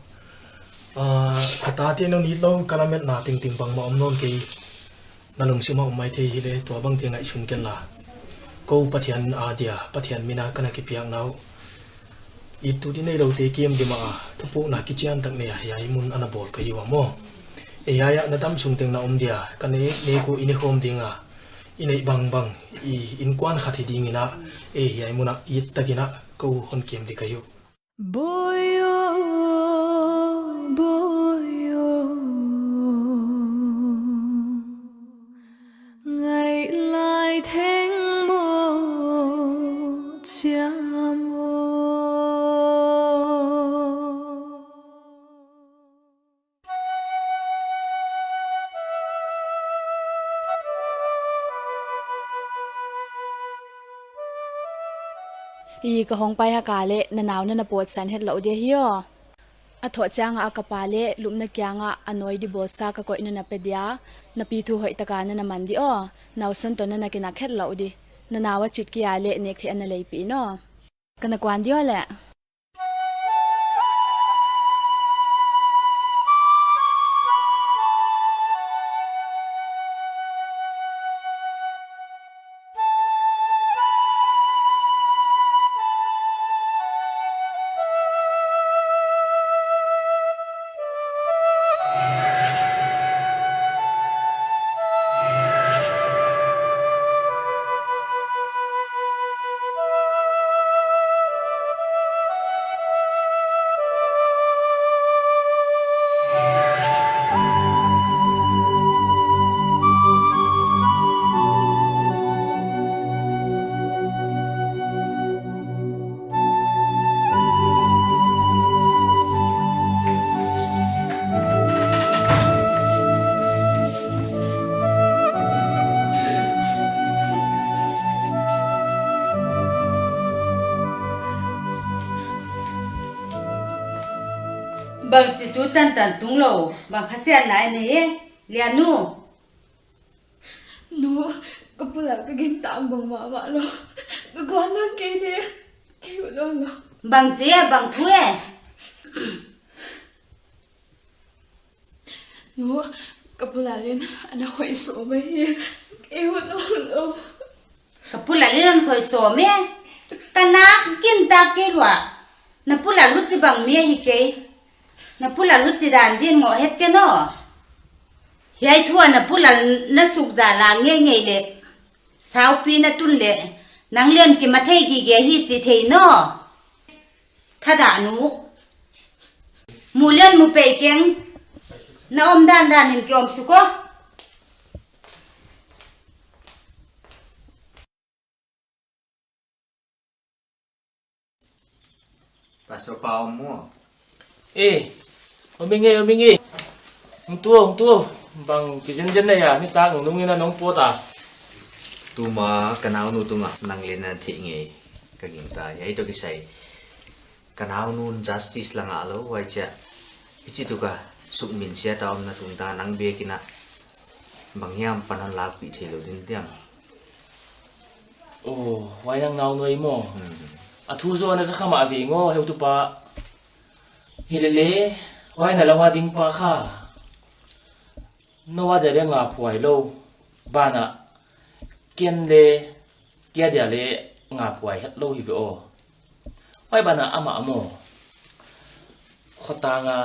Ah, ka tate na nit lo, ka lametna tengteng bangmah om nawn kei. Na lungsim ah om mai thei hi leh tua bangte ngaihsun ken la. Ko Pathian a dia, Pathian min a ka na kipiakna uh, it tu ding nei lote kem ding mah a, thupukna kician tak nei a, hiai mun a na bawl ka hi uh a maw. Ei hiai ah na dam sung teng na om dia, ka nek nek uh i ne khawm ding a, i neih bangbang, i innkuan khat hi dingin ah, ei hiai mun ah it takin ah ko hon kem ding ka hi uh. Bawi aw, bawi aw, ngaih lai theng maw, ciam aw. I ka hong pai hak a leh na nau na na pawtsan het loh ding hi aw. A thawh ciangah a ka pa leh lupna kiangah a nawi ding bawlsa ka koih na na pia ding a, na pi thu hoih taka na na man ding aw. Nausen tawh na na kinak het loh ding. Na nau a cit kia leh nek theih a na leipih in aw. Ka na kuan ding aw leh. Bangci tu tantan tung lo, bang khasiatna i nei e, Lian nu? Nu, ka pu Lal ka gintak bang mahmah lo. Ka guan nang kei de, kei uh lo lo. Bangci e, bang thu e? Nu, ka pu Lal in a na khoih sawm ahi, kei uh lo lo. Ka pu Lal in a na khoih sawm e? Ka nak gintak kei lua. Na pu Lal uh ci bang mi ahi kei. Na pu Lal uh ci dan din ngawh het ken aw. Hiai thu a na pu Lal na sukzah la ngeingei leh, saupi na tun leh, nang lian kima thei gige hi ci thei naw. Thadah nu. Mu lian mu pei keng. Na om dandan in ki om suk aw. Pastor pa om maw? Eh, om ing e, om ing e. Hong tu, hong tu. Bang ci zenzen na hia, nitak nungnung in a nong pawt a. Tuma ka naunu tungah nang le na theih ngei ka gingta. Hiai tawh kisai ka naunu in justice la ngah lo, huai ciah hici tuk a sukminsiat a omna tungtang nang biakinn ah bang hiam pan hon lakpih thei lo ding diam? Oh, huai nang naunu ei maw? Hmm. A thu zaw na za kha mah veng aw, heutupa. Hi lele, huai na lam a ding pa kha. No a dia le ngaphuai lo. Banah, ken le, kia dia le ngaphuai het lo hi ve aw. Huai banah amah maw, khuatang a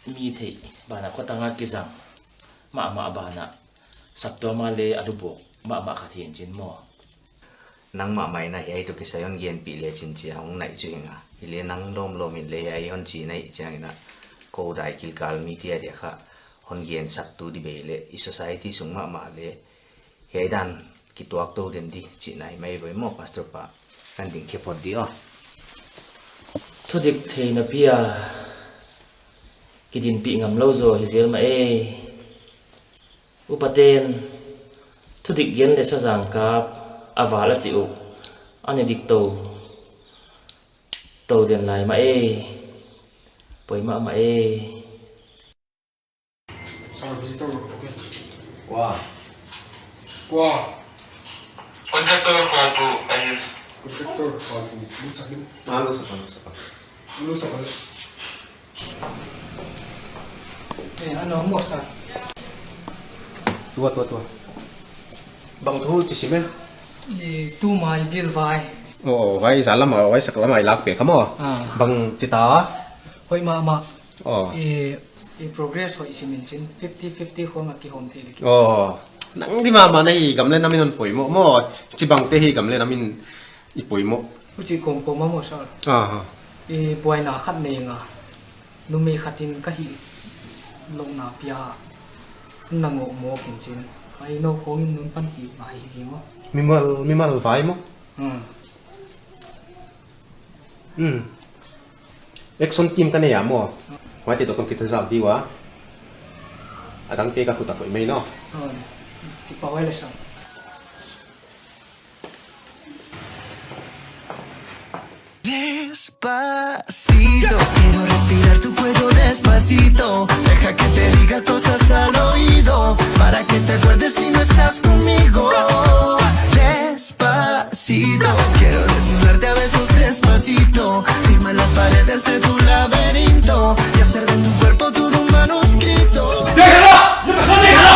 mi theih banah, khuatang a kizang mahmah banah, saptuam a le a lubawk mahmah khat hi in cin maw. Nangmah mah in a hiai tawh kisai hon genpih le cin ci a hong naih cu hi ing a. Hi le nang lawmlawm in le hiai hon ci naih ciangin a, ko dai kilkal mite a dia kha hon gensaktu di bei le i society sung mahmah le hiai dan kituakto den di cihna hi mai voi maw, Pastor pa? Kan ding khia phot di aw. Thudik theihna pi a kidinpih ngam lo zaw hi zel mah ei. Upaten thudik gen le sazang kap a val a cih uh a ni dik to, to den lai mah ei. Poi mahmah ei. Sir, visitor, okay. Kua? Kua? Contractor kua tu, ai. Contractor kua tu, lusap in. Ah, lusap, lusap. Lusap. Eh, ano mo, sir? Tua, tua, tua. Bang thu ci sim e? I tu mai bil vai. Oh, vai za lam a, vai sak lam a i lak pe kha maw. Ah. Bang ci ta? Hoih mahmah. Oh. I, i progress hoih simin cin fifty fifty khuang a kihawm thei le ki. Oh. Nang di mahmah na hi gam le nam in hon poimoh maw. Ci bangte hi gam le nam in i poimoh. Huci kawmkawm a maw, sir. Aha. I buaina khat nei nga. Numei khatin ka hih lohna pia a, na ngawh mawk in cin. Ka ei no khawngin nunpan hih ngai hi maw. Mimal, mimal vai maw? Hmm. Hmm. Action team ka nei a maw? Huaite tawh kong kithazak dih ua. A dangte ka khut a koih mai no. Hmm. Kipahhuai le sa. Despacito, quiero respirar tu cuello despacito. Deja que te diga cosas al oído, para que te acuerdes si no estás conmigo. Despacito, quiero desnudarte a besos despacito. Firma las paredes de tu laberinto y hacer de tu cuerpo todo un manuscrito. ¡Déjala! ¡Déjala!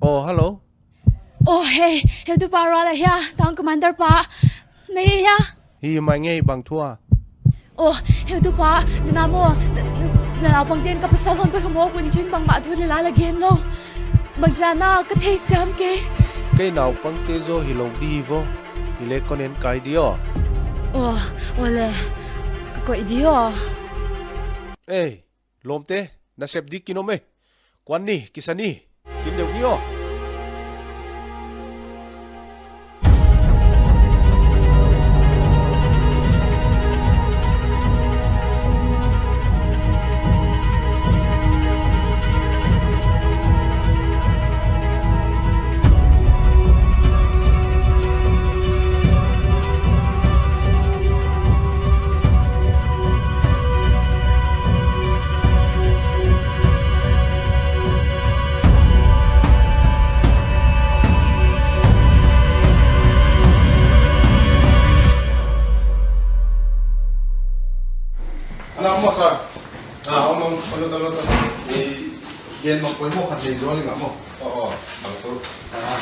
Oh, hello. Oh, hei, heutupa Rual a hia, Town Commander pa. Na hi hia? Hi mai ngei, bang thu a? Oh, heutupa, na na maw, na, na, na naupangte in ka pasal hong pai kha mawk un cin bangmah thu le la la gen lo. Bangci na ka thei siam kei. Kei naupangte zaw hi lo di hi vaw. Hi le kon en kai di aw. Oh, oh le, ka koih di aw. Ei, lawmte, nasep dik kin om ei. Kuan ni, kisa ni, kin deuh ni aw. Ana maw, sir. Ah, om, om, om, om, om. Eh, gen mak poi maw, khat nei zual ing a maw. Oh, oh, bang thu. Ah.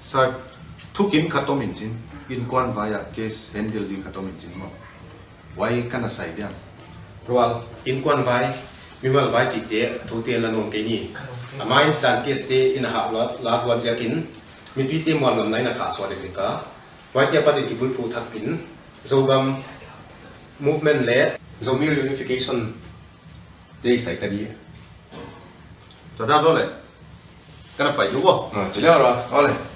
Sir, thukin khat om in cin, innkuan vai ah case handle ding khat om in cin maw. Wai ka na sai diam. Rual, innkuan vai, mimal vai cihte a thute la nuam kei ni. Ama in Sudan case te in a hah luat, luat ziakin, mipite mual ngamna in a khahsuah dekdek a. Wai te a patin kibuaiphuh thak in, Zogam movement le Zomi reunification te i sai ta di. Tua dan lo le. Ka na pai du bo. Ah, ci le ra. Ole.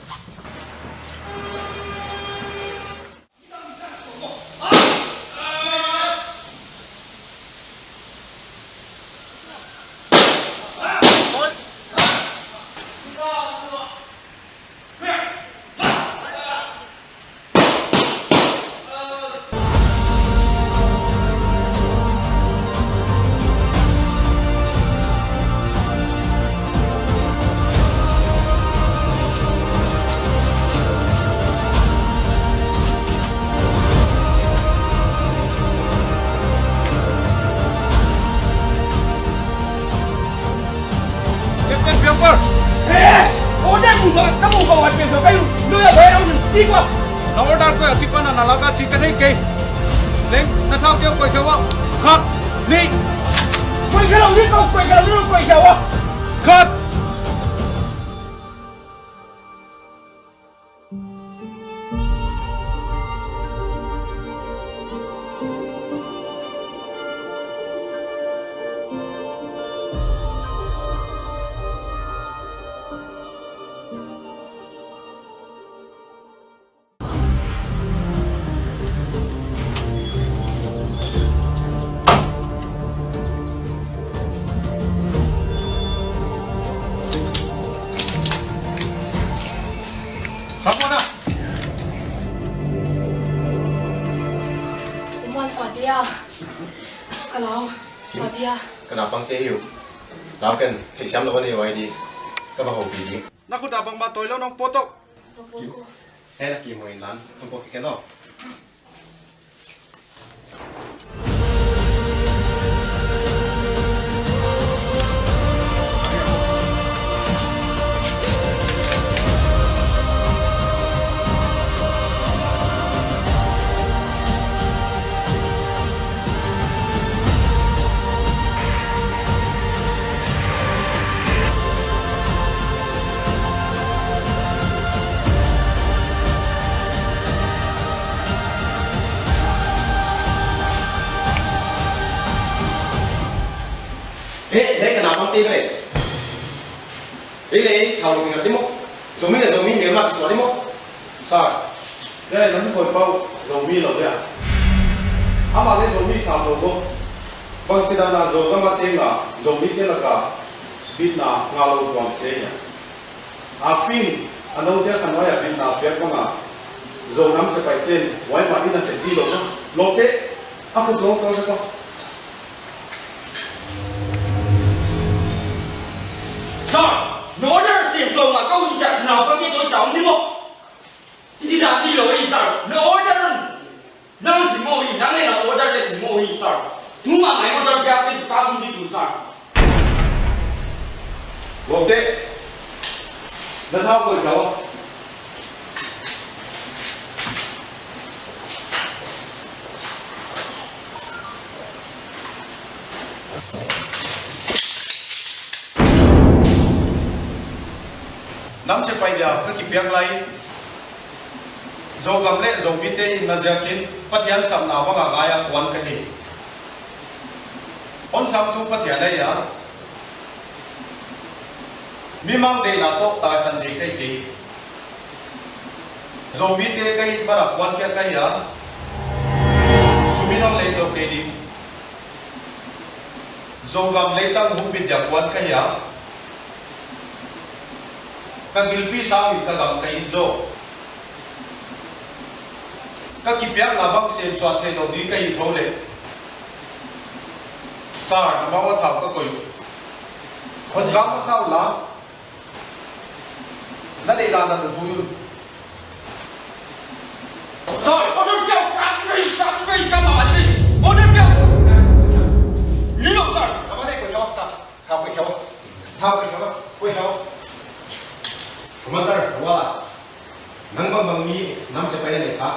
Captain Piangpar. Eh, order mu ba, ka mu ba wa chen so kayu. Lo ya ba ya un ti kwa. Na order ko ya ti kwa na na la ka chi ka nei kei. Leng, na thau keu koi keu wa. Khat, ni. Koi keu lo ni ko, koi keu lo ni ko, koi keu wa. Khat. Sapona. Uman, kuatia. Kalau, kuatia. Ka naupangte hi uh. Lau ken, theihsiam lo a nei uh a hi di. Ka va hopih ding. Na khut ah bangmah tawi lo nong pawt uh. Ka pawt ko. He, na kimu in lan. Hong pawt kik ken aw. Eh, eh, ka naupangte ve. Ei le ei, thau lo ding a ti maw. Zomi le Zomi melma kisuah a ti maw. Sir, ei, na mi khoi pau Zomi lo dia. Amah le Zomi sam lo maw. Bangci dan a Zogam a teng a Zomite lak a bitna ngah lo tuan se hia. A pin, a note a khanvai a bitna piak bang a Zo nam sepaih ten huai mah in a sep dih lo maw. Lawmte, a khut lo tawh bek aw. Sir, na order sem suang a ka hun ciah naupangte tawh ciah om ding maw? I ci dan dih lo ei, sir. Na order un. Nang sim maw hi, nang le na order le sim maw hi, sir. Tuma ngai order biak pen ka hun dih tu, sir. Lawmte, na thau koi kau. Nam sepaih dia ka kipiak lai, Zogam le Zomite in na ziakin Pathian sapna banga ngai a kuan ka hi. Hon samtu Pathian ahi a, mimang deihna tawh taisan thei ka hi kei. Zomite ka it bana kuankhiat ka hi a, sumin hon lei zo kei ding. Zogam leitang humbit dia kuan ka hi a, ka gilpi sangin ka gam ka it zaw. Ka kipiakna bang semsuan thei lo ding ka hi tho leh, Sir, na mau a thau ka koih uh. Hon gam a sau la. Na deih dan na zui un. Sir, order piau, order piau, order piau. Ni lo, sir. Thau kei kei. Thau kei kei. Commander, wala. Nang bangbang mi nam sepaih na neih kha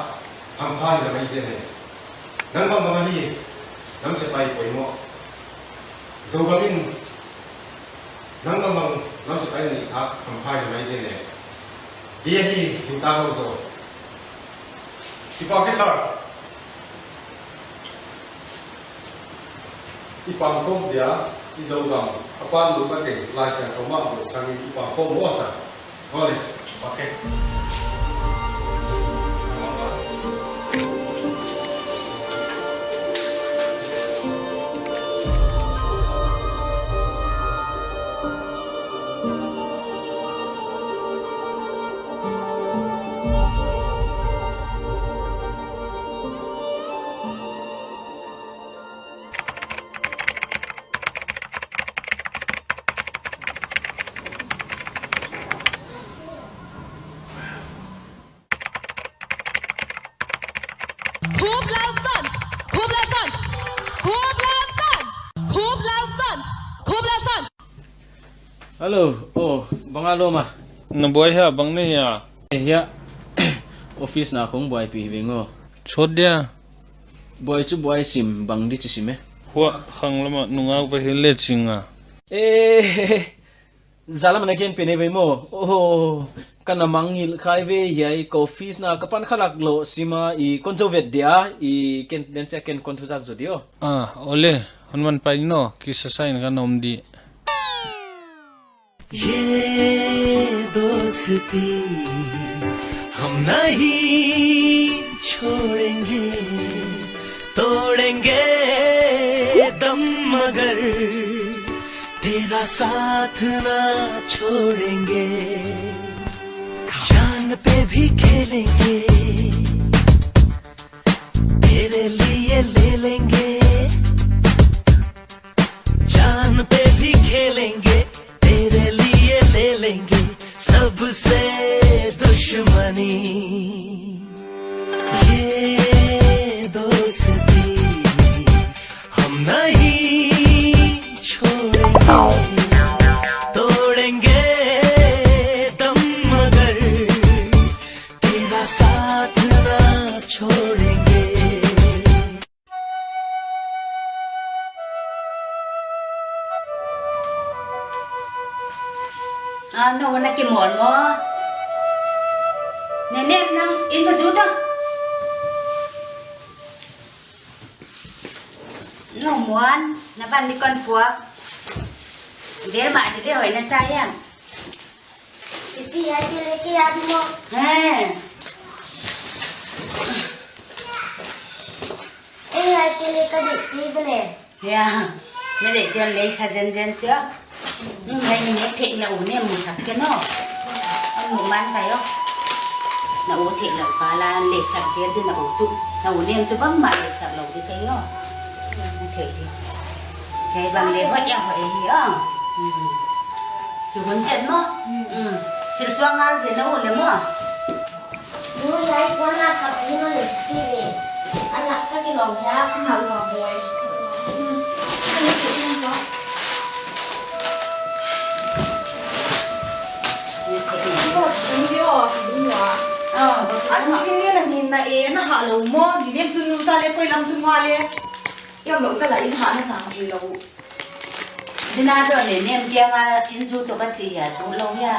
hampha hi na mai zen e. Nang bangbang ahi nam sepaih poimawh. Zogam in nang bangbang nam sepaih na neih kha hampha hi na mai zen e. Hi ahi, hing ta ho zo. Sipa ke sir. I pangkhawm dia, i Zogam a pan lut na kei Lai Siangtho mah buai sangin i pangkhawm maw a sa? Aw le, bak e. Khup Lauson! Khup Lauson! Khup Lauson! Khup Lauson! Khup Lauson! Hello, oh, bang a lawm a? Na buai hia, bang na hia? Eh, hia. Office na kong buaipih hi veng aw. Chawt dia. Buai cu buai sim, bang di ci sim e. Huah, khang lama nungak va hi le cing a. Eh, zalam na gen pen e vei maw. Oh, ka na mangngilh khai ve hiai, ka office na ka pan khalak lo sim a, i kon zo vet dia, i ken den cia ken kon thuzak zo dio. Ah, ole, hon man pai no, kisasa in ka nom di. ये दोस्ती हम नहीं छोड़ेंगे, तोड़ेंगे दम मगर तेरा साथ ना छोड़ेंगे। जान पे भी खेलेंगे, तेरे लिए ले लेंगे, जान पे भी खेलेंगे, तेरे लिए ले लेंगे सबसे दुश्मनी। ये दोस्ती हम नहीं छोड़ेंगे, तोड़ेंगे दम मगर तेरा साथ ना छोड़ेंगे. Ah, no, na kimawl maw? Nenem, nang inn va zut a. No Muan, na van ni kon puak. Bel mah dede hoih na sa hiam? Pipi, hai tele ke ya di mo. He. Eh, hai tele ka di pi bele. Ya. Na deih tel lei kha zenzen cia. Nung lai ni nek theih na u nem musak ke no. An mu man kai o. Na u theih lo ka la an lei sak zel di na u cu. Na u nem cu bang mah lei sak lo di kai o. Na theih di. Kei bang lei hoih ya hoih hi o. Ki hun cen mo. Sil suang ngal di na u le mo. Nui lai kuan a kap hi na lei sak hi ve. An lak ka ki lawm hiam? An lak lawm buai. A sin lian a nin na e na hah lo maw? Ni nem tun nu ta le koi lam tun hua le. Iam lo cala in hah na cang thei lo. Dina zawh ne nem tianga in zu tuk a ci hia, zu lo hia.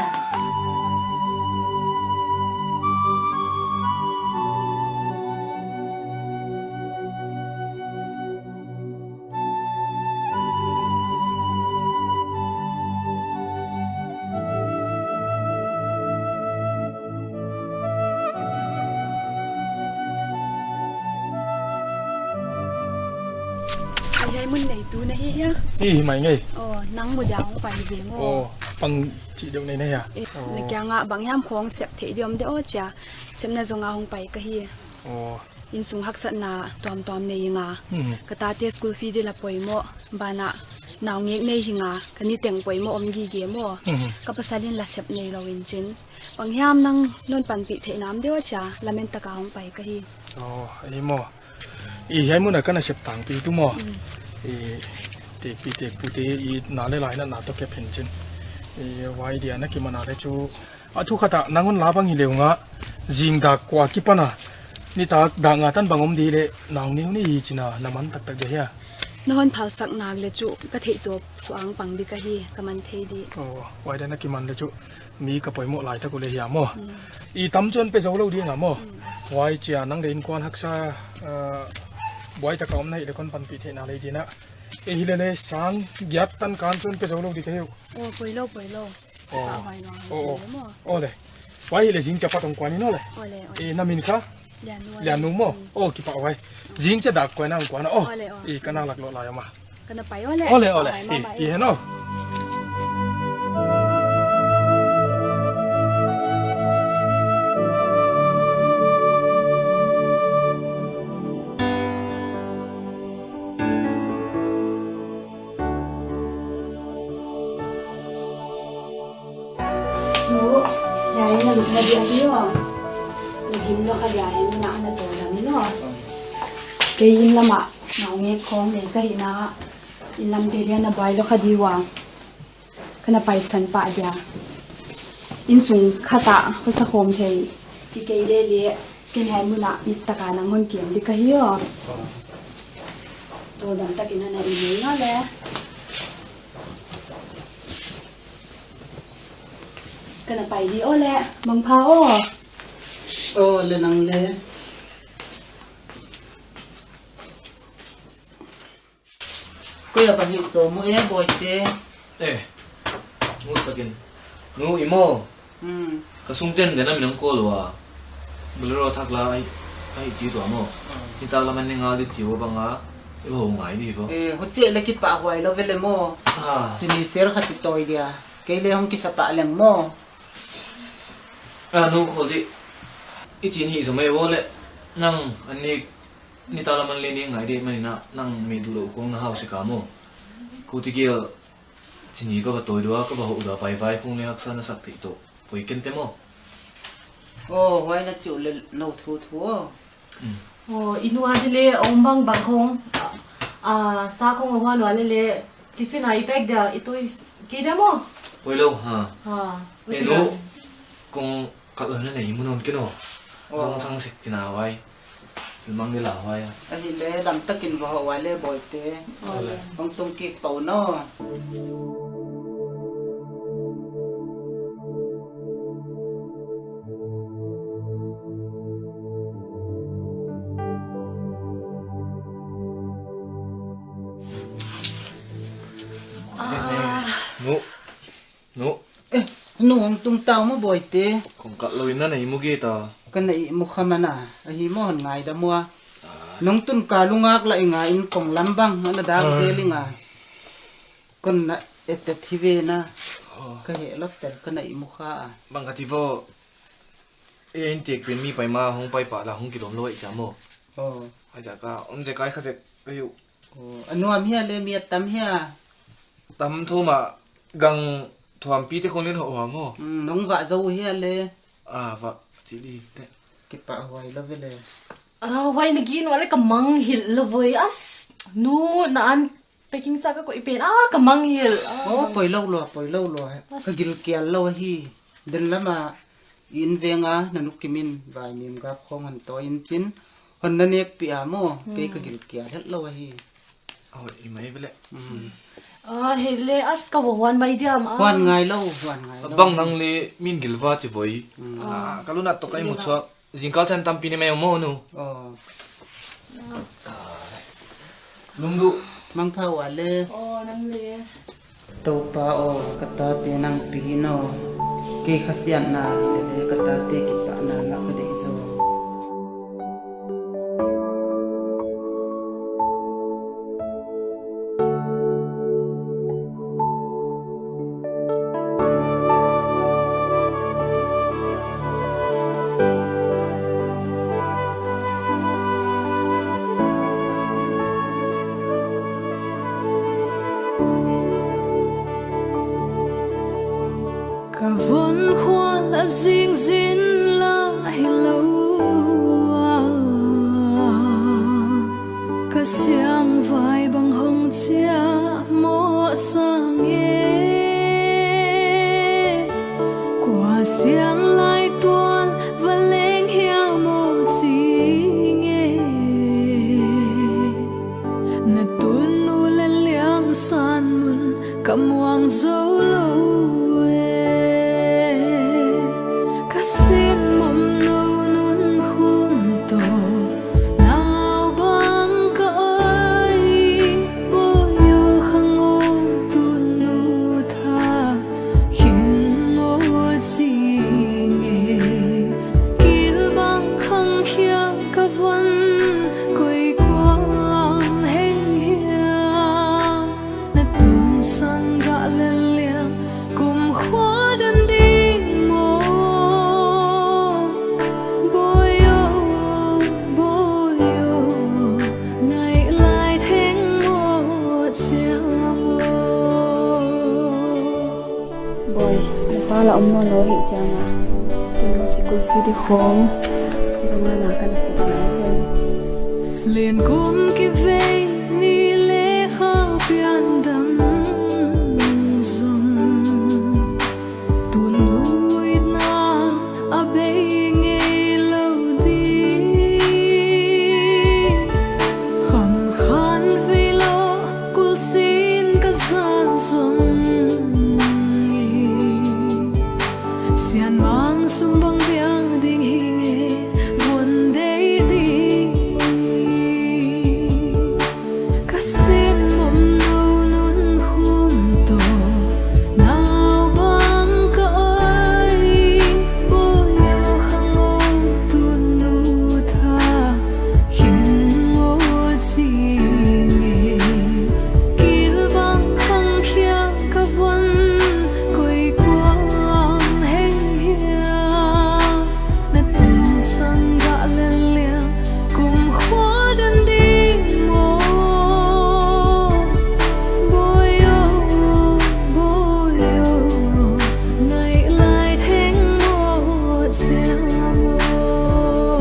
Mun neitu na hi hia? Hi, hi mai ngei. Aw, nang mu dia hong pai ve maw? Aw, pang cih deuh nei na hia? Eh, aw. Na kiangah bang hiam khawng sep theih dih om deuh aw cia. Sepna zonga hong pai ka hi. Aw. Innsung haksatna tuamtuam nei hi nga. Mhm. Ka tate school fee dih la poimawh. Banah naungek nei hi nga. Ka niteng poimawh om gige maw? Mhm. Ka pasal in la sep nei lo in cin. Bang hiam nang non panpih theihna om deuh aw cia. Lamen taka hong pai ka hi. Aw, ahi maw? I hiai muna ka nasep tangpi tu maw? Mm. I tekpi tekpute i na le lai na na to kep hen cin. I huai dia na kimana le cu a thu khatah nang on la bang hi leu nga zing dak kua kipana nitak dak nga tan bang om di le nang niu ni hi cina na man taktak dia hia? Na hon phalsak nak le cu ka theih tuap suang pang bik ahi ka man thei di. Oh, huai dia na kiman le cu mi ka poimawh laitak uh le hia maw? Mm. I tam cuan pe zo lo ding a maw? Mm. Huai cia nang le innkuan haksa, ah, buai taka om na hih le kon panpih theihna lei dina. E hi le le sang giat tan kan cuan pe zo lo di ka hi uh. Oh, poi lo, poi lo. Oh. Ka huai lo, oh, oh, poi lo maw? Oh le. Huai hi le zing cia pat hong kuan in aw le. Oh le, oh le. E na min kha? Lian Nu. Lian Nu maw? Mm. Oh, kipak huai. Zing cia dak kuai na hong kuan aw. Oh le, oh. E ka na lak lo lai a ma. Ka na pai aw le. Aw le, aw le. Pai, hi, pai. Hi hen aw. Nu, hiai na lupna dia hi aw. Na gim lo kha dia hi na na to na mi lo. Kei inn lamah naungek khawng nei ka hihna. Inn lamte dia na buai lo kha di ua. Ka na paisan pah dia. Innsung khatah ka sakhawm thei. Ki kei lele ken hiai munah mit taka nang hon kiam di ka hi aw. Tawldam takin a na i mei nga le. Ka na pai di aw le. Mangpha aw. Aw le nang le. Koi a pan hih sawm uh e, Bawite? Eh, ngut takin. Nu, i maw? Hmm. Ka sungten den a min hong kawl uh a. Bolero thak la ahi, ahi ci tua maw? Hmm. Nitak lam an ni ngal di ci uh a bang a, i va ho ngai di vo. Eh, huciah le kipahhuai lo vele maw? Ah. Cini ser khat i tawi dia. Kei le hong kisa pah leng maw? Ah, nu, khawl di. I cin hih sawm ei vo le. Nang, an ni Nitak lam an le ni ngai dih manin ah nang meh duh loh khong na hau sik a maw? Ko tigel cini ka va tawi dua, ka va hoh dua, vaivai khong le haksa na sak theih tawh. Poi kente maw? Aw, huai na cih uh le no thu thu aw. Mm. Aw, i nu a di le om bang bang khong. A, a, sa khong a huan ua le le. Tiffin a i pek dia i tawi kei dia maw? Poi lo, ha. Ha. Eh, nu, kong Khat lo na nei mu nawn kei naw. Aw. Zong sang sik cina huai. Silmang ni la huai a. Ahi le, dam takin va hawh huai le, Bawite. Aw le. Hong tung kik pah un aw. Ah. Nu. Nu. Eh, nu hong tung tau maw, Bawite? Kong khat lo in na na ihmu gei ta. Ka na ihmu kha man a, ahi maw hon ngaidam ua. Ah. Nong tun ka lungak lah i nga in kong lam bang, a na dak zel i nga. Kon na etet hi ve na. Oh. Ka heh lawt tel ka na ihmu kha a. Bang ka ti vo. E in tek pen mi pai ma hong pai pah la hong kilawm lo ahi cia maw. Oh. Ahi cia ka om zek ai kha zek ahi uh. Oh, a nuam hia le, mi a tam hia? Tam thawm ah gang thuampi te khong len hawh hua maw? Mm, nong vah zo hia le? Ah, vah cih ding teh. Kipahhuai lo ve le. Ah, huai na gin ua le ka mangngilh lo voi as. Nu, na an packing sa ka koih pen. Ah, ka mangngilh. Ah, oh, poi lo lua, poi lo lua. As. Ka gilkial lo hi. Den lam ah i inn veng a na nu Kim in vaimim gap khawng hon tawi in cin hon na nekpih a maw, kei ka gilkial het lo ahi. Aw, i mai ve leh. Mm. Ah, hei le, as ka va huan mai diam, ah. Huan ngai lo, huan ngai lo. Bang nang le min gilva ci voi. Mm. Ah, ka lunat tawh ka ihmu suak. Zingkal ciang tampi na mai maw nu. Aw. Lungduh. Mangpha ua le. Aw, nang le. Topa aw, ka tate nang pi in aw. Kei khasiatna hi le le ka tate kipahna mah ka deih zaw. Vonkhual a zingzin lah hi lo a, ka siangvai bang hong ciah mawh sang e. Kua siang lai tual va leng hiam aw ci nge. Na tun nu le liang san mun ka muang zo lo e. Ka sin mom no nun khum tawh nau bang ka ai. Boyo khang o tun nu tha khin o ci nge. Kil bang khang khia ka von koi kuam hei hiam. Na tun sang gah lel liang kum khua dan ding maw. Boyo, boyo, ngaih lai theng maw siam aw. Boy, na pa la om nawn lo ahih ciangin tun ma sikul fee ding khawng zong a na ka na sik nai, Boy. Lian kum kivei ni lekha pian dam zong tun huitna a bei ngei lo ding. Kham khan vei lo kul sin ka zan zong hi. Sianmang sum bang biak ding hi nge von deih ding. Ka sin mom no nun khum tawh nau bang ka ai. Boyo khang o tun nu tha khin o ci nge. Kil bang khang khia ka von koi kuam hei hiam. Na tun sang gah lel liang kum khua dan ding maw. Boyo, boyo, ngaih lai theng maw siam aw.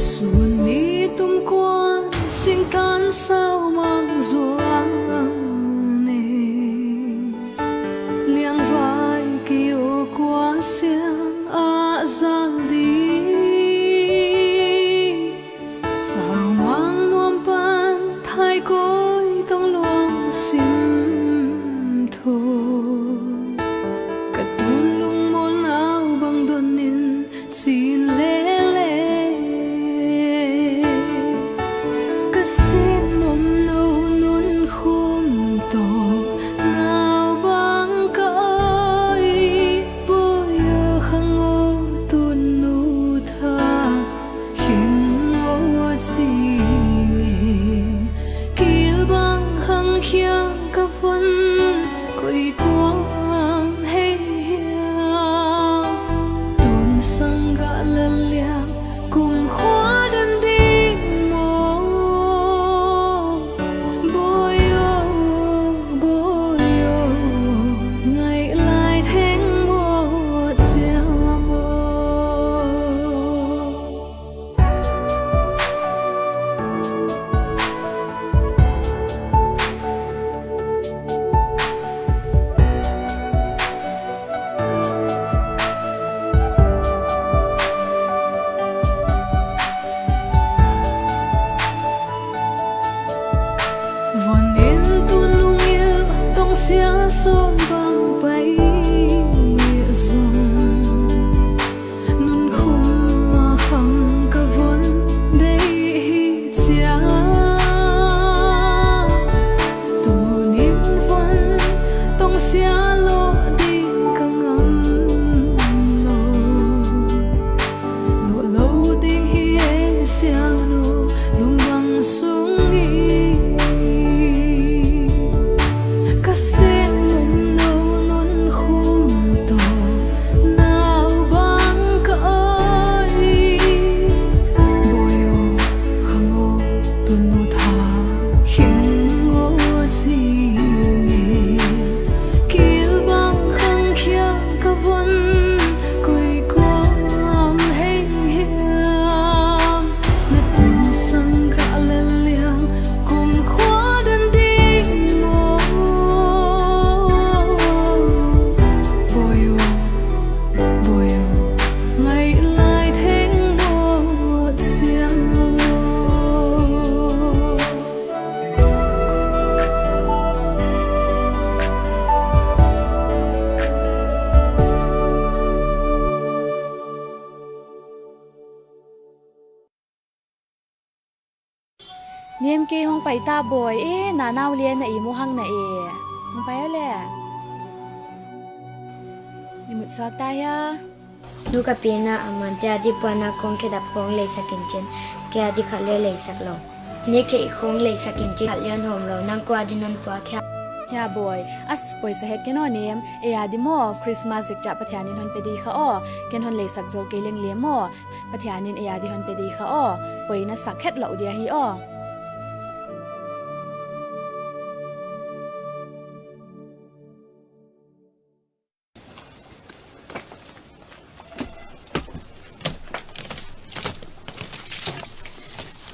Sun ni tum kuan singtan sau mang zuang ne. Liangvai kio kua siang ah zal ding. Saumang nuam pan thaikoi tong luang sim tho. Ka tun lungmual nau bang don in cin lele. Ka sin mom no nun khum tawh nau bang ka ai. Boyo khang o tun nu tha khin o ci nge. Kil bang khang khia ka von koi kuam hei hiam. Tun sang gah lel liang kum khua dan ding maw. Boyo, boyo, ngaih lai theng maw siam aw. Von in tun lungil tong sia sawm bang pai zong. Nunkhum a khang ka von deih hi cia. Tunin von tong sia lawh ding ka ngam lo. Lawh lo ding hi ei sianglo lungmang sung hi. Ka sin mom no nun Em, kei hong pai ta bawi. E, nanau lian na i mu hang na e. Hong pai a le. I mut suak ta hia? Nu ka pina a man te a di puana kong khedap kong leisak in cin. Kei a di khat le leisak lo. Nik thei kong leisak in cin khat lian hom lo. Nang kua di non puak hia? Hia bawi. As, poisa het ken aw nem. E a di maw, Christmas zik ca Pathian in hon pe di kha aw. Ken hon leisak zo kei leng le maw. Pathian in ei a di hon pe di kha aw. Poi na sak het loh dia hi aw.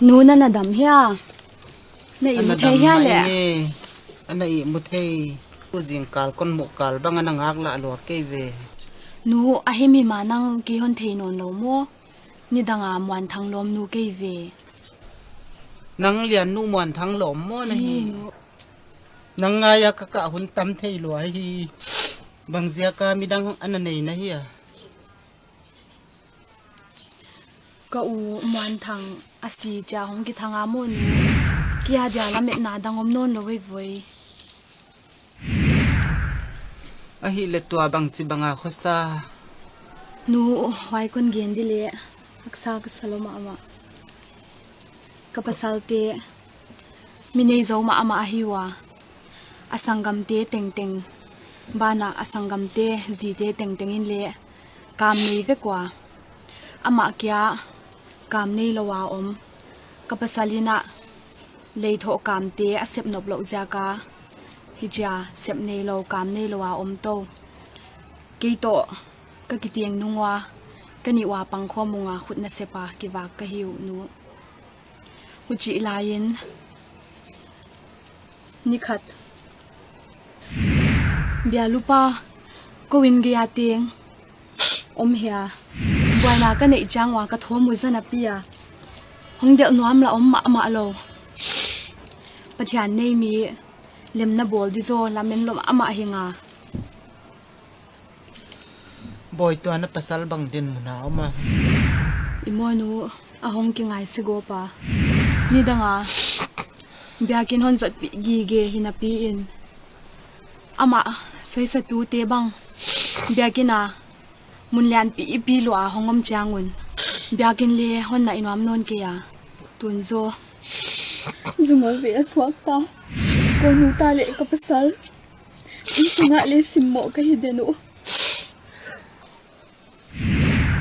Nu, na na dam hia? Na i mu thei hia le? Ana ihmu thei. Zingkal kon muh kal bang ana ngak lah lua kei ve. Nu, a himhim a nang kei hon thei nawn lo maw? Nidanga Muanthang lawmnu kei ve. Nang liannu Muanthang lawm maw na hi? Hi, nu. Nang ngai-a ka kah hun tam thei lua hi. Bang ziaka midang ana nei na hi a? Ka u Muanthang a si cia hong kithang a maw nu? Kia dia lametna dang om nawn lo vei voi. Ahih leh tua bangci banga khuasa? Nu, huai kon gen di leh haksa ka sa lo mahmah. Ka pasalte mi nei zo mahmah ahi ua. A sanggamte tengteng banah a sanggamte zite tengteng in leh kam nei vek ua. Amah kia kam nei lo a om. Ka pasal in ah leithawh kamte a sep nop loh ziaka hicia sep nei lo, kam nei lo a om to. Kei tawh ka kitiang nung ua, ka nih ua pangkhawm unga khut nasepa kivak ka hi uh nu. Hucih lai-in nikhat bialupa ko inn gei-a teng om hia. Buaina ka neih ciang ua ka thawm uh zanapi a hong delh nuam la om mahmah lo. Pathian nei mi lemna bawl di zaw lamen lo mahmah hi nga. Bawi, tua na pasal bang din muna om a? I maw nu, a hong kingai segawpa nidanga biakinn hon zotpih gige hi napi-in amah soisatute bang biakinn a mun lianpi ipi lua hong om ciangun biakinn le hon naih nuam nawn kei a, tun zaw zungol ve a suakta. Ko nu ta le ka pasal inn sungah le simmawh ka hi den uh.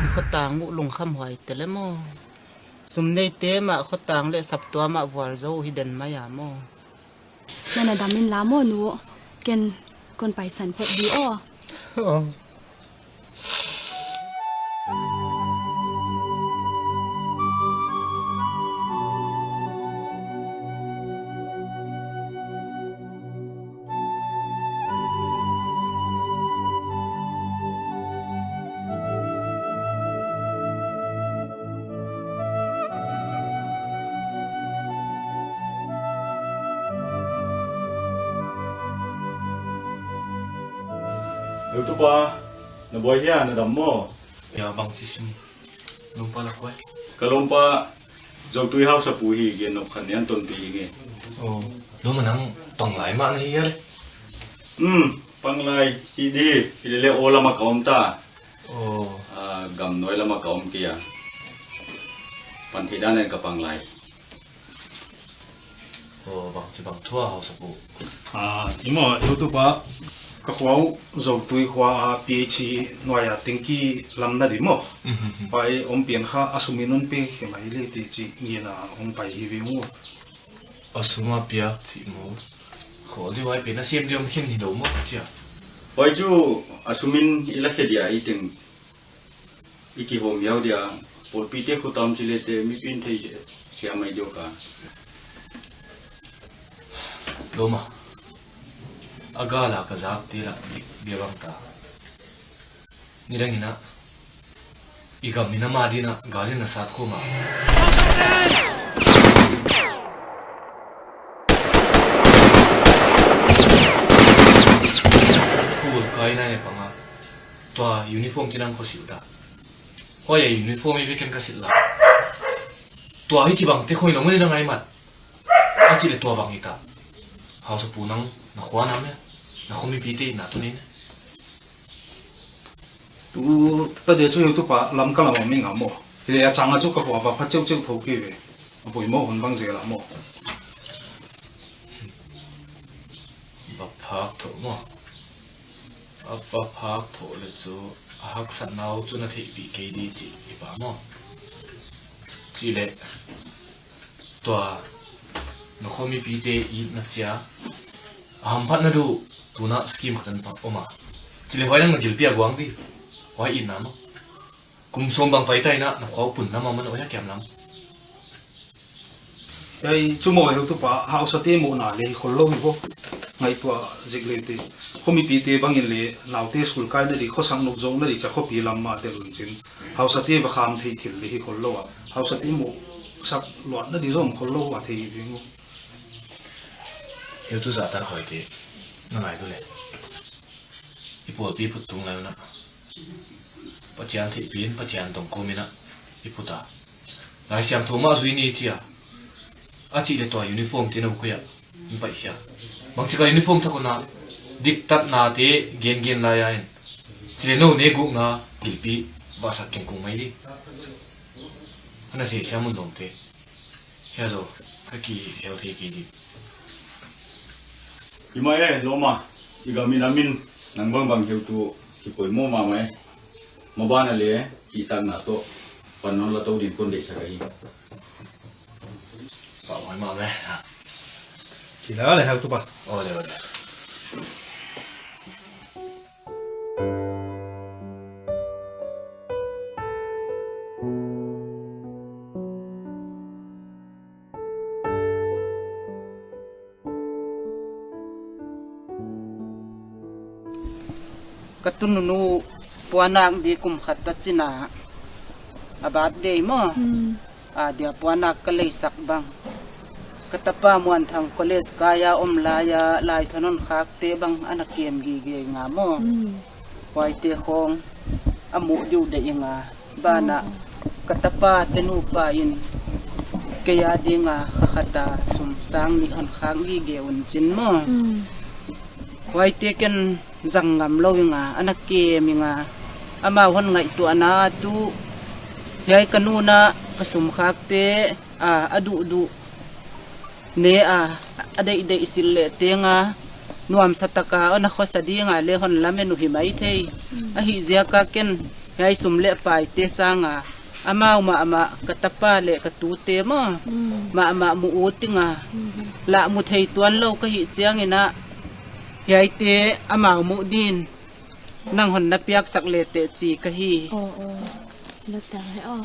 I khuatang uh lungkham huai tele maw? Sum neite mah khuatang le saptua mah vual zo uh hi den mai a maw? Na na dam in la maw nu, ken kon paisan phot di aw. Heutupa, na buai hia, na dam maw? Ya, bangci sim. Lompa lak kuai. Ka lompa, Zotui hausapu hi, gen nop khat nian tonpi hi nge. Oh, loma nang Panglai mah na hi a le? Um, Panglai, ci di, hi le le aw lama ka om ta. Oh. Ah, gamnuai lama ka om kei a. Pan thei dan en ka Panglai. Aw, bangci bang thu a hausapu? Ah, i maw, Heutupa, ka khua uh Zotui khua a P H C nuai a tengki lam na di maw? Mhm. Pai om pian kha a sum in hon pe khe mai le te ci gen a hong pai hi ve maw. A sum a piak ci maw? Khawl di huai pen a siam di om khin hi lo maw cia? Huai cu a sum in i la khe dia i teng i kihawm hiau dia, pawlpite khutam cilete mipin thei sia mai dioka. Loma, a gala ka zak tila bia bang ta. Nidang ina i gam ina ma dina galin na sat khoma. Khul kai nai ne panga. Tua uniform kinang ko silta. Hoya uniform i bikin ka sila. Tua hi cibang te khoi lo ngani na ngai mat. Cih le tua bang hi ta. Hausa pu nang na khua nam e. Na khuamipite itna tuni ne. Tu ta de cu heutu pa lam ka lam om i nga maw? Hi le a cang a cu ka khua va pha ceuh ceuh tho kei ve. A poimawh hun bang zel a maw? Va phak tho maw? A va phak tho le cu a haksatna uh cu na theihpih kei dih cih i pa maw? Cih le tua na khuamipite it na cia a hamphat na duh tunah scheme khat an pak om a. Cih le huai nang na gilpi a guang dih. Huai itna maw? Kum sawm bang paita inah na khua uh pun lam a man a oiha kiam lam. Ei, cu maw heutu pa, hausate mawhna le hi khol lo hi bo. Ngaihtuah zik le te. Khuamipite bangin le naute school kai na di, khuasak nuk zong na di, ca khuapi lam mah tel un cin. Hausate va kham thei thil le hi khol lo a. Hausate mawhsak luat na di zong khol lo a thei hi ding uh. Heutu zahtak hoite na ngai tu le i pawlpi phut tung lai unah Pathian theihpi in Pathian tong kawm inah i phut a, Lai Siangtho mah zui ni cia a cih le tua uniform te no khuiah in paihkhia. Bangci ka uniform thak unah diktatnate gengen lai a in cile no ne gukna gilpi vahsak kengkung mai ding. Ana thei siam un dawmte hia zo ka kihel thei kei ding. Hi mah e, lawma, i gam i lam in nang bangbang heutu kipoimawh mahmah e. Mabana le cihtakna tawh pan non la to ding kon deihsak ahi. Pau mai mah ve. Kila le heutu pa. Aw le, aw le. Ka tununu puanak di kum khat a cina a birthday maw? Hmm. A dia puanak ka leisak bang ka tapa Muanthang college kai a om lai a laithawn honkhakte bang a na kem gige nga maw? Hmm. Huaite khawng a muh diuh deih i nga. Banah ka tapa te nupa in kei a dinga khakhata sum sang nih honkhak gige un cin maw? Mm. Huaite ken zang ngam lo i nga, a na kem i nga. Amau hon ngaihtuahna a tu hiai ka nunah ka sumkhakte a, a duhduh ne a, a deihdeih silh leh tenga nuamsa taka hon a khuasa dinga le hon lamen uh hi mai thei. Mm. Ahi ziaka ken hiai sum le paite sanga amau mahmah ka tapa le ka tute maw? Mm. Mahmah muh uh tinga. Mm. Lah mu thei tuan lo ka hih cianginah hiaite amau muh din nang hon na piaksak le teh ci ka hi. Aw, aw. Lata he aw.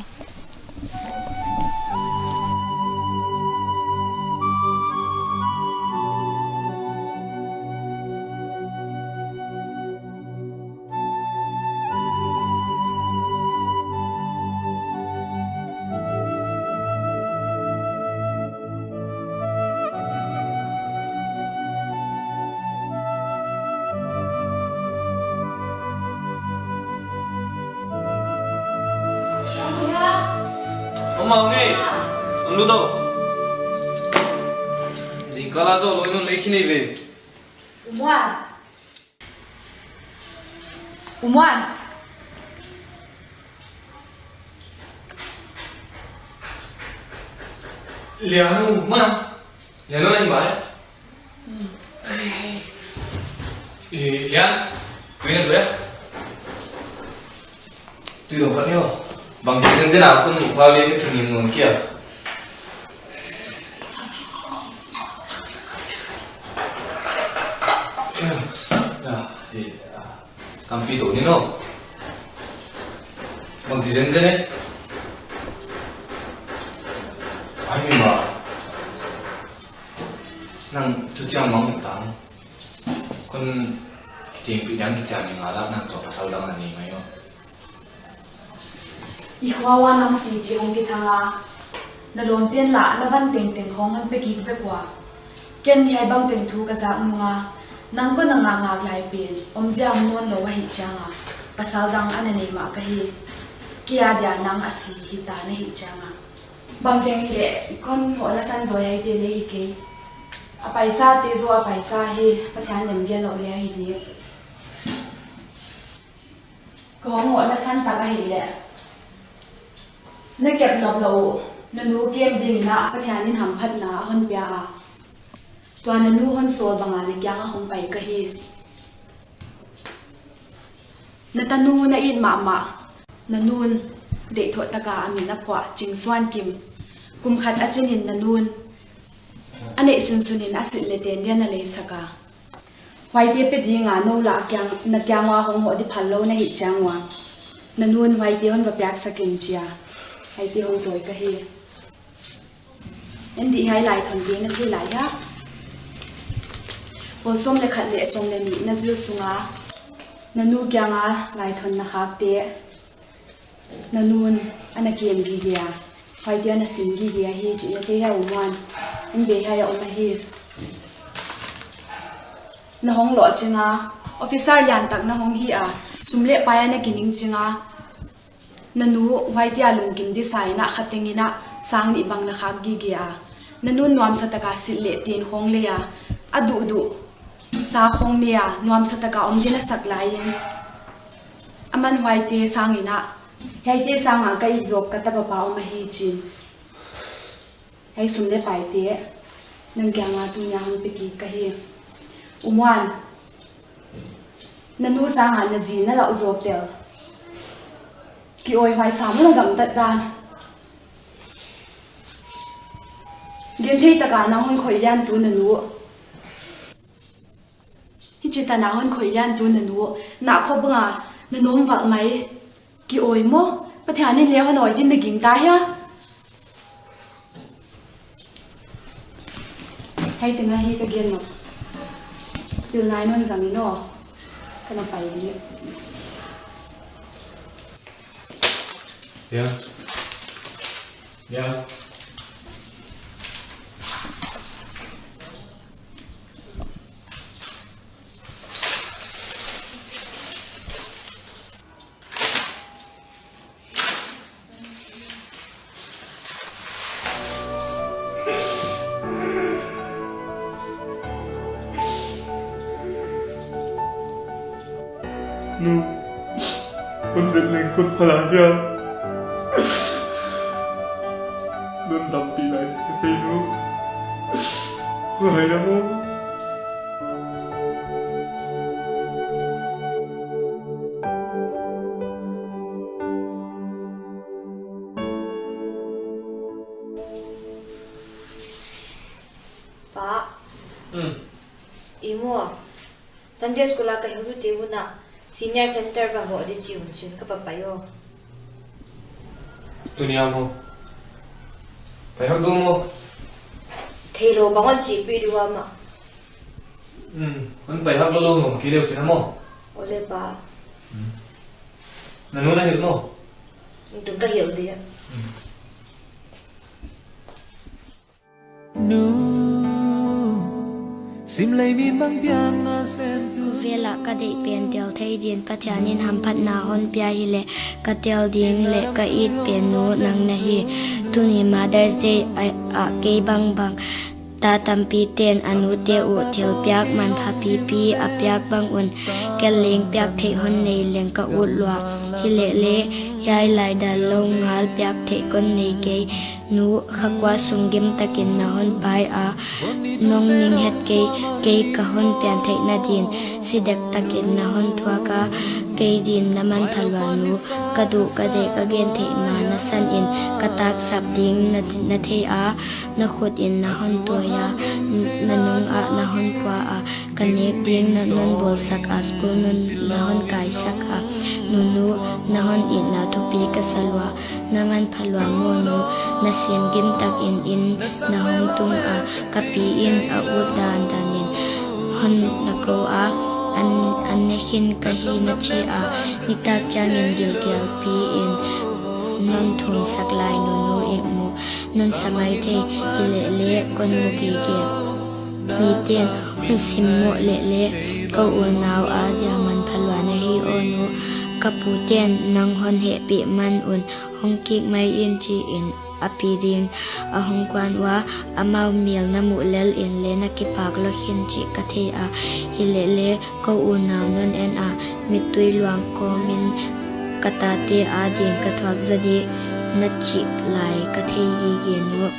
Amau ngei an lut aw. Zingkal a zaw lawi nun lei khi nei ve. U Muan. U Muan. Lianu mana. Lianu na hi mai. Hmm. Eh, Lian, tui na tui a? Tui dong khat ni aw. Bang ti zenzen a kun mu kha le ka ning ngon kia. Ah, eh, ah. Tampi to ni no. Bang ti zenzen e. Ai mi ma. Nang tu ciang mang ta no. Kon kiting pi dang kician ni nga la nang tua pasal dang ani mai no. I khua ua nang si ci hong kithang a, na lawmte'n lah na van tengteng khawng hong pia kik vek ua. Ken hiai bangteng thu ka zak nung a, nang kon a ngakngak lai pen omzia om nawn lo ahih ciang a, pasal dang a na nei mah ka hi. Kei a dia nang a si hi ta na hih ciang a. Bangteng hi leh kon hawh na san zaw hiaite lei hi kei. A paisate zaw a paisa hi, Pathian lemgen loh le ahi ding. Ka hong ngawh na santak ahih leh na kep nop loh uh na nu kem dingin ah Pathian in hamphatna a hon pia a, tua na nu hon sawl banga na kiangah hong pai ka hi. Na tanu na it mahmah na nun deihthawh taka a min a phuah Cing Suan Kim, kum khat a cinin na nun a neih sunsunin a silh le tendian a leisak a, huaite pia dinga no lah kiang, na kiang ua hong hawh ding phal lo na hih ciang ua, na nun huaite hon va piaksak in ci a, huaite hong tawi ka hi. En dih, hiai laithonte na thei lai hiam? Pawl sawm le khat le sawm le nih na zil sunga na nu kianga laithon na khakte na nun a na kem gige a, huaite a na sin gige ahi cih na thei hiam U Muan? En ve, hiai a om ahi. Na hong lawhcinga, officer liantak na hong hi a, sum le pai a na kining cinga, na nu huaite a lungkim disa in ah khateng in ah sang nih bang na khak gige a, na nun nuamsa taka silh le tin khawng lei a, a duhduh sa khawng nei a, nuamsa taka om ding na sak lai-in, aman huaite sangin ah, hiaite sanga ka it zawk ka tapa pa om ahi ci-in, hiai sum le paite nang kianga tuni-a hong pia kik ka hi. U Muan, na nu sanga na zi na lauh zaw tel, ki-awi huai sam na gamtat dan, genthei taka nang hon khoih liantu na nu, hici tana hon khoih liantu na nu, na khop banga na nuam valh mai, ki-awi maw? Pathian in le hon awi din na gingta hia? Hei tengah hi ka gen lo. Pilna in hon zang in aw. Ka na pai ding. Ya. Ya. Nu, hun vet neng kun phala hiam? Nun dampi lai ka thei nu. Hun hai na mu. Pa. Hmm. I mua. Sunday school a ka hih tute un ah senior center va hawh ding ci un ci un ka va pai aw. Tuni a maw? Pai hak ding maw? Thei lo bang hon cihpih ding uh a mah. Hmm, hon pai hak lo lo nuam kei leu cin a maw? Aw le pa. Hmm. Na nu na hilh maw? Tung ka hilh ding. Hmm. Nu, simlei mi mang pian na sem tu. Velah ka deih pen tel thei din Pathian in hamphatna hon pia hileh ka tel ding le ka it pen nu nang na hi. Tuni Mother's Day ah, ah kei bangbang ta tampi ten a nute uh thilpiak manpha pipi a piak bangun kei leng piak theih hon nei leng ka ut lua. Hileh le hiai lai dan lo ngal piak theih kon nei kei. Nu, kha kua sung gimtakin na hon pai a, nong ning het kei, kei ka hon pian theih nadin si dektakin na hon thuak a, kei din na manpha lua nu. Ka duh ka deih ka gen theih ma na sanin ka taksap ding na, na thei a, na khut in na hon tuai a, na nung ah na hon pua a, ka nek ding na non bawlsak a, school non na hon kaisak a, nunu, na hon itna thupi ka sa lua. Na manpha lua maw nu, na sim gimtakin inn na hong tung a, ka pi in a ut dandanin hon na ko a, an, an ne khin ka hi na ci a, nitak ciangin gilkialpi in non thumsak lai nunu i mu, non sa mai thei, hileh le kon mu gige. Miten hon simmawh leh le ka unau a dia manpha lua na hi aw nu, ka puten nang hon hehpih man un hong kik mai in ci-in a pi ding a hong kuan uh a, amau mel na muh lel in le na kipak lua khin cih ka thei a, hi leh le ko unau non en a mittui luang kawmin ka tate ading ka thuak zaw dih na cih lai ka thei gige nu.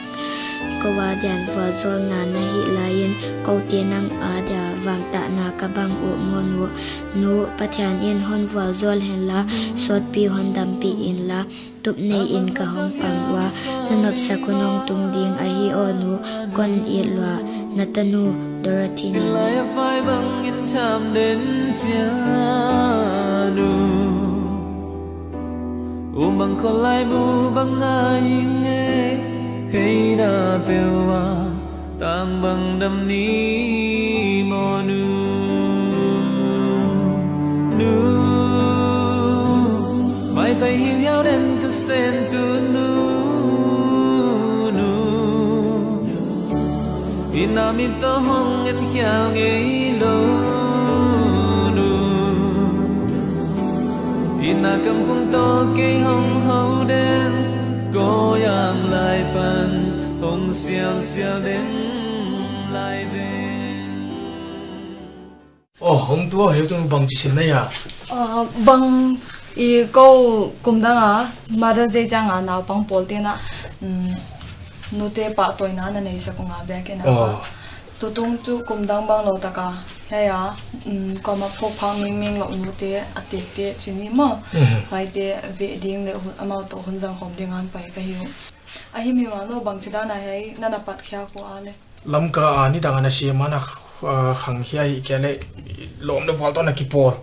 Ko adian vualzawlna na hih lai-in kote nang adia vangtahna ka bang uh maw nu? Nu, Pathian in hon vualzawl henla sawtpi hon dampih inla, tup nei in ka hong pang uh a, na nopsak hun hong tung ding ahi aw nu, kon it lua. Na tanu Dorothy. Silai a vai bangin tham den cianu, um bang kholai mu bang ngai ing e, hei na peuh a tang bang dam ni maw nu? Nu, mai pai hiuhiau den ka sen tu nu, nu. Ina mit tawh hong en khial ngei lo nu. Ina kam khum tawh kei hong ho den, ko yang lai pan hong sialsial den lai ve. Aw, hong tua heu tunu bang ci sin na ya? Aw, bang i ko kum dang a Mother's Day ciang a naupang pawl tena, um, nute pahtawina na neisak uh nga bek in a. Aw. Tutung cu kum dang bang lo taka hei a, um, koma phawk phang mingming lo nute a tekte cini maw? Mhm. Huaite veh ding le hun, amau tawh hun zang khawm ding an pai ka hi uh. A him him a no bang ci dan a hei na na pat khia ko a le. Lamka a nidang a na siam a na, ah, khang hi a hi kei le lawm le vual tawh na kipawl.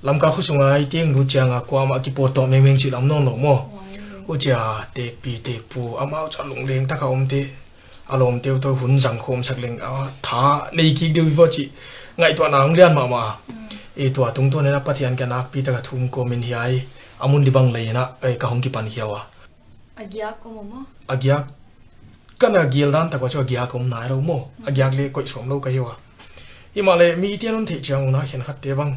Lamka khua sungah i tiang lut ciangah kuamah kipawl tawh mengmeng cih lam nawn lo maw? Ucia tekpi tekpu amau cu a lungleng taka omte a lawmte uh tawh hun zang khawmsak leng a tha nei kik deuh i vaw cih ngaihtuahna hong lian mahmah. I tua tungtuan in a Pathian kia nakpi taka thum kawmin hiai a mun dibang lei in a, eh, ka hong kipan hiau a. A giak om maw? A giak. Kan a gial dan tak uh cu a giak om nai lo maw? A giak le koih suam lo ka hi uh a. Hi mah le mi itian hon theih ciang uh na khenkhatte bang,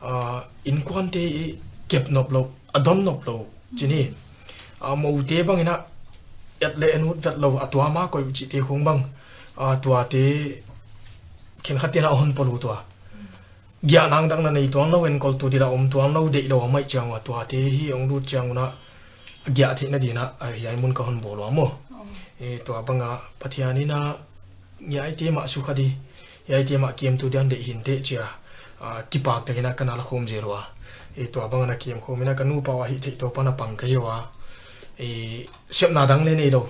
ah, innkuante i kep nop lo, a don nop lo cin hi. Ah, mote bang in a et le en ut vet lo, a tua ma koih uh cihte khong bang, ah, tuate khenkhatte na a hon pol uh tua. Giah nang dang na nei tuan lo, enkoltu dila om tuan lo, deih lo a maih ciang uh a tuate hi hong lut ciang un a giah theih nadin a hiai mun ka hon bawl uh a maw? E, tua banga Pathian in a ngiaite mah sukha di, hiaite mah kiamtu dian deih hinteh cia, a, kipak takin a ka na la khawm zel uh a. E, tua banga na kiam khawm in a ka nupa uh a hih theih tawpa na pang ka hi uh a. E, siamna dang le nei lo.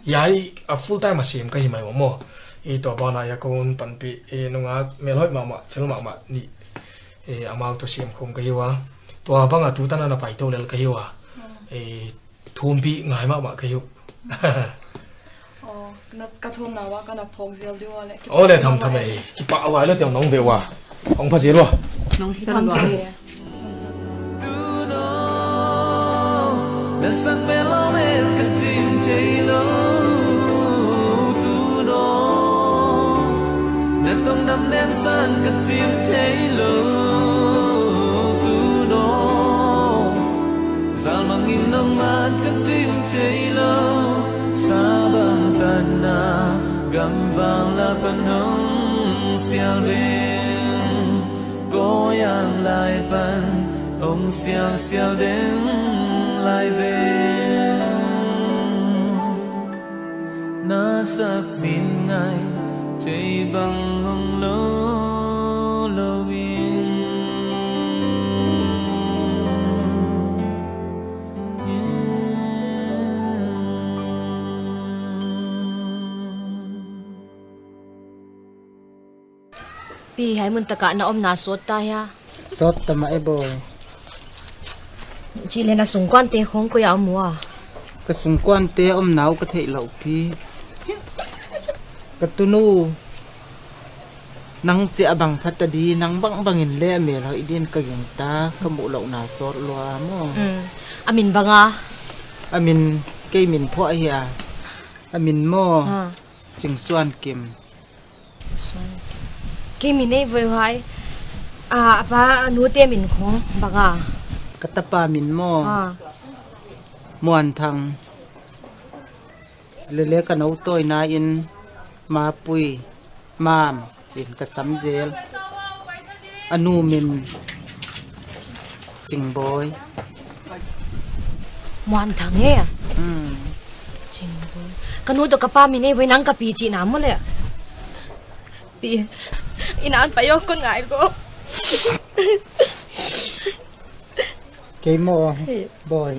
Hiai a full time a siam ka hi mai maw? I tua banah hiai kong panpih, i nungak melhoih mahmah, fel mahmah nih, i amau tawh siam khawm ka hi uh a. Tua bangah tutan a na paito lel ka hi uh a. I thumpih ngai mahmah ka hi uh. Aw, na ka thuamna uh a ka na phawk zial ding uh a le. Aw le, tham tham e, kipah uh a le tiang nong ve uh a. Hong pha zial uh a. Nong hi kan lua. Na sak ve lo met ka cim thei lo. Tuno na tong dam nem san ka cim thei lo. Tuno zal mangin nong mat ka cim thei lo. Sa bang tan na gam vang la pan nong sial ve. Ko yang lai pan hong sialsial deng lai ve. Na sak min ngai thei bang hong lo lo in. Pi, hiai mun takah na omna sawt ta hia? Sawt ta mah e bawi. Cih leh na sungkuante khong koi ah om uh a? Ka sungkuante omna uh ka theih loh pi. Ka tunu nang ciah a bang phat a di, nang bangbangin le a mel hoih din ka gingta, ka muh lohna sawt lua maw? Mm. A min banga? A min, kei min phuah hi a. A min maw? Ha. Cing Suan Kim. Kei min ei voi huai. A, a pa, a nute min khong banga? Ka tapa min maw? A. Muan Thang. Lele ka no tawina in Mapui, Mam cin ka sam zel. A nu min Cingbawi. Muan Thang e. Hmm. Cingbawi. Ka nu tawh ka pa min ei voi, nang ka pi cihna maw le? Pi, i nan pai aw, kon ngai lo. Kei maw, Bawi,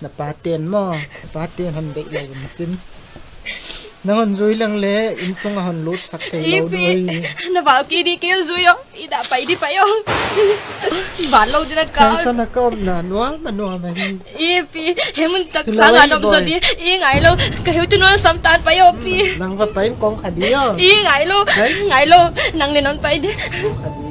na paten maw, na paten hon deih lo in cin. Nang hon zui leng le inn sungah hon lutsak thei lo. Ipi, na val kik dih, kei hon zui aw. I dah pai dih, pai aw. Val lo dih na ka. Taisan a ka omna nuam a nuam ahi. Ipi, he mun tak sangah nop zaw dih. I ngai lo. Ka heutu nuan sam tan, pai aw pi. Nang va pai in kong kha dih aw. I ngai lo. Ngai lo. Nang le non pai dih. Kong kha dih.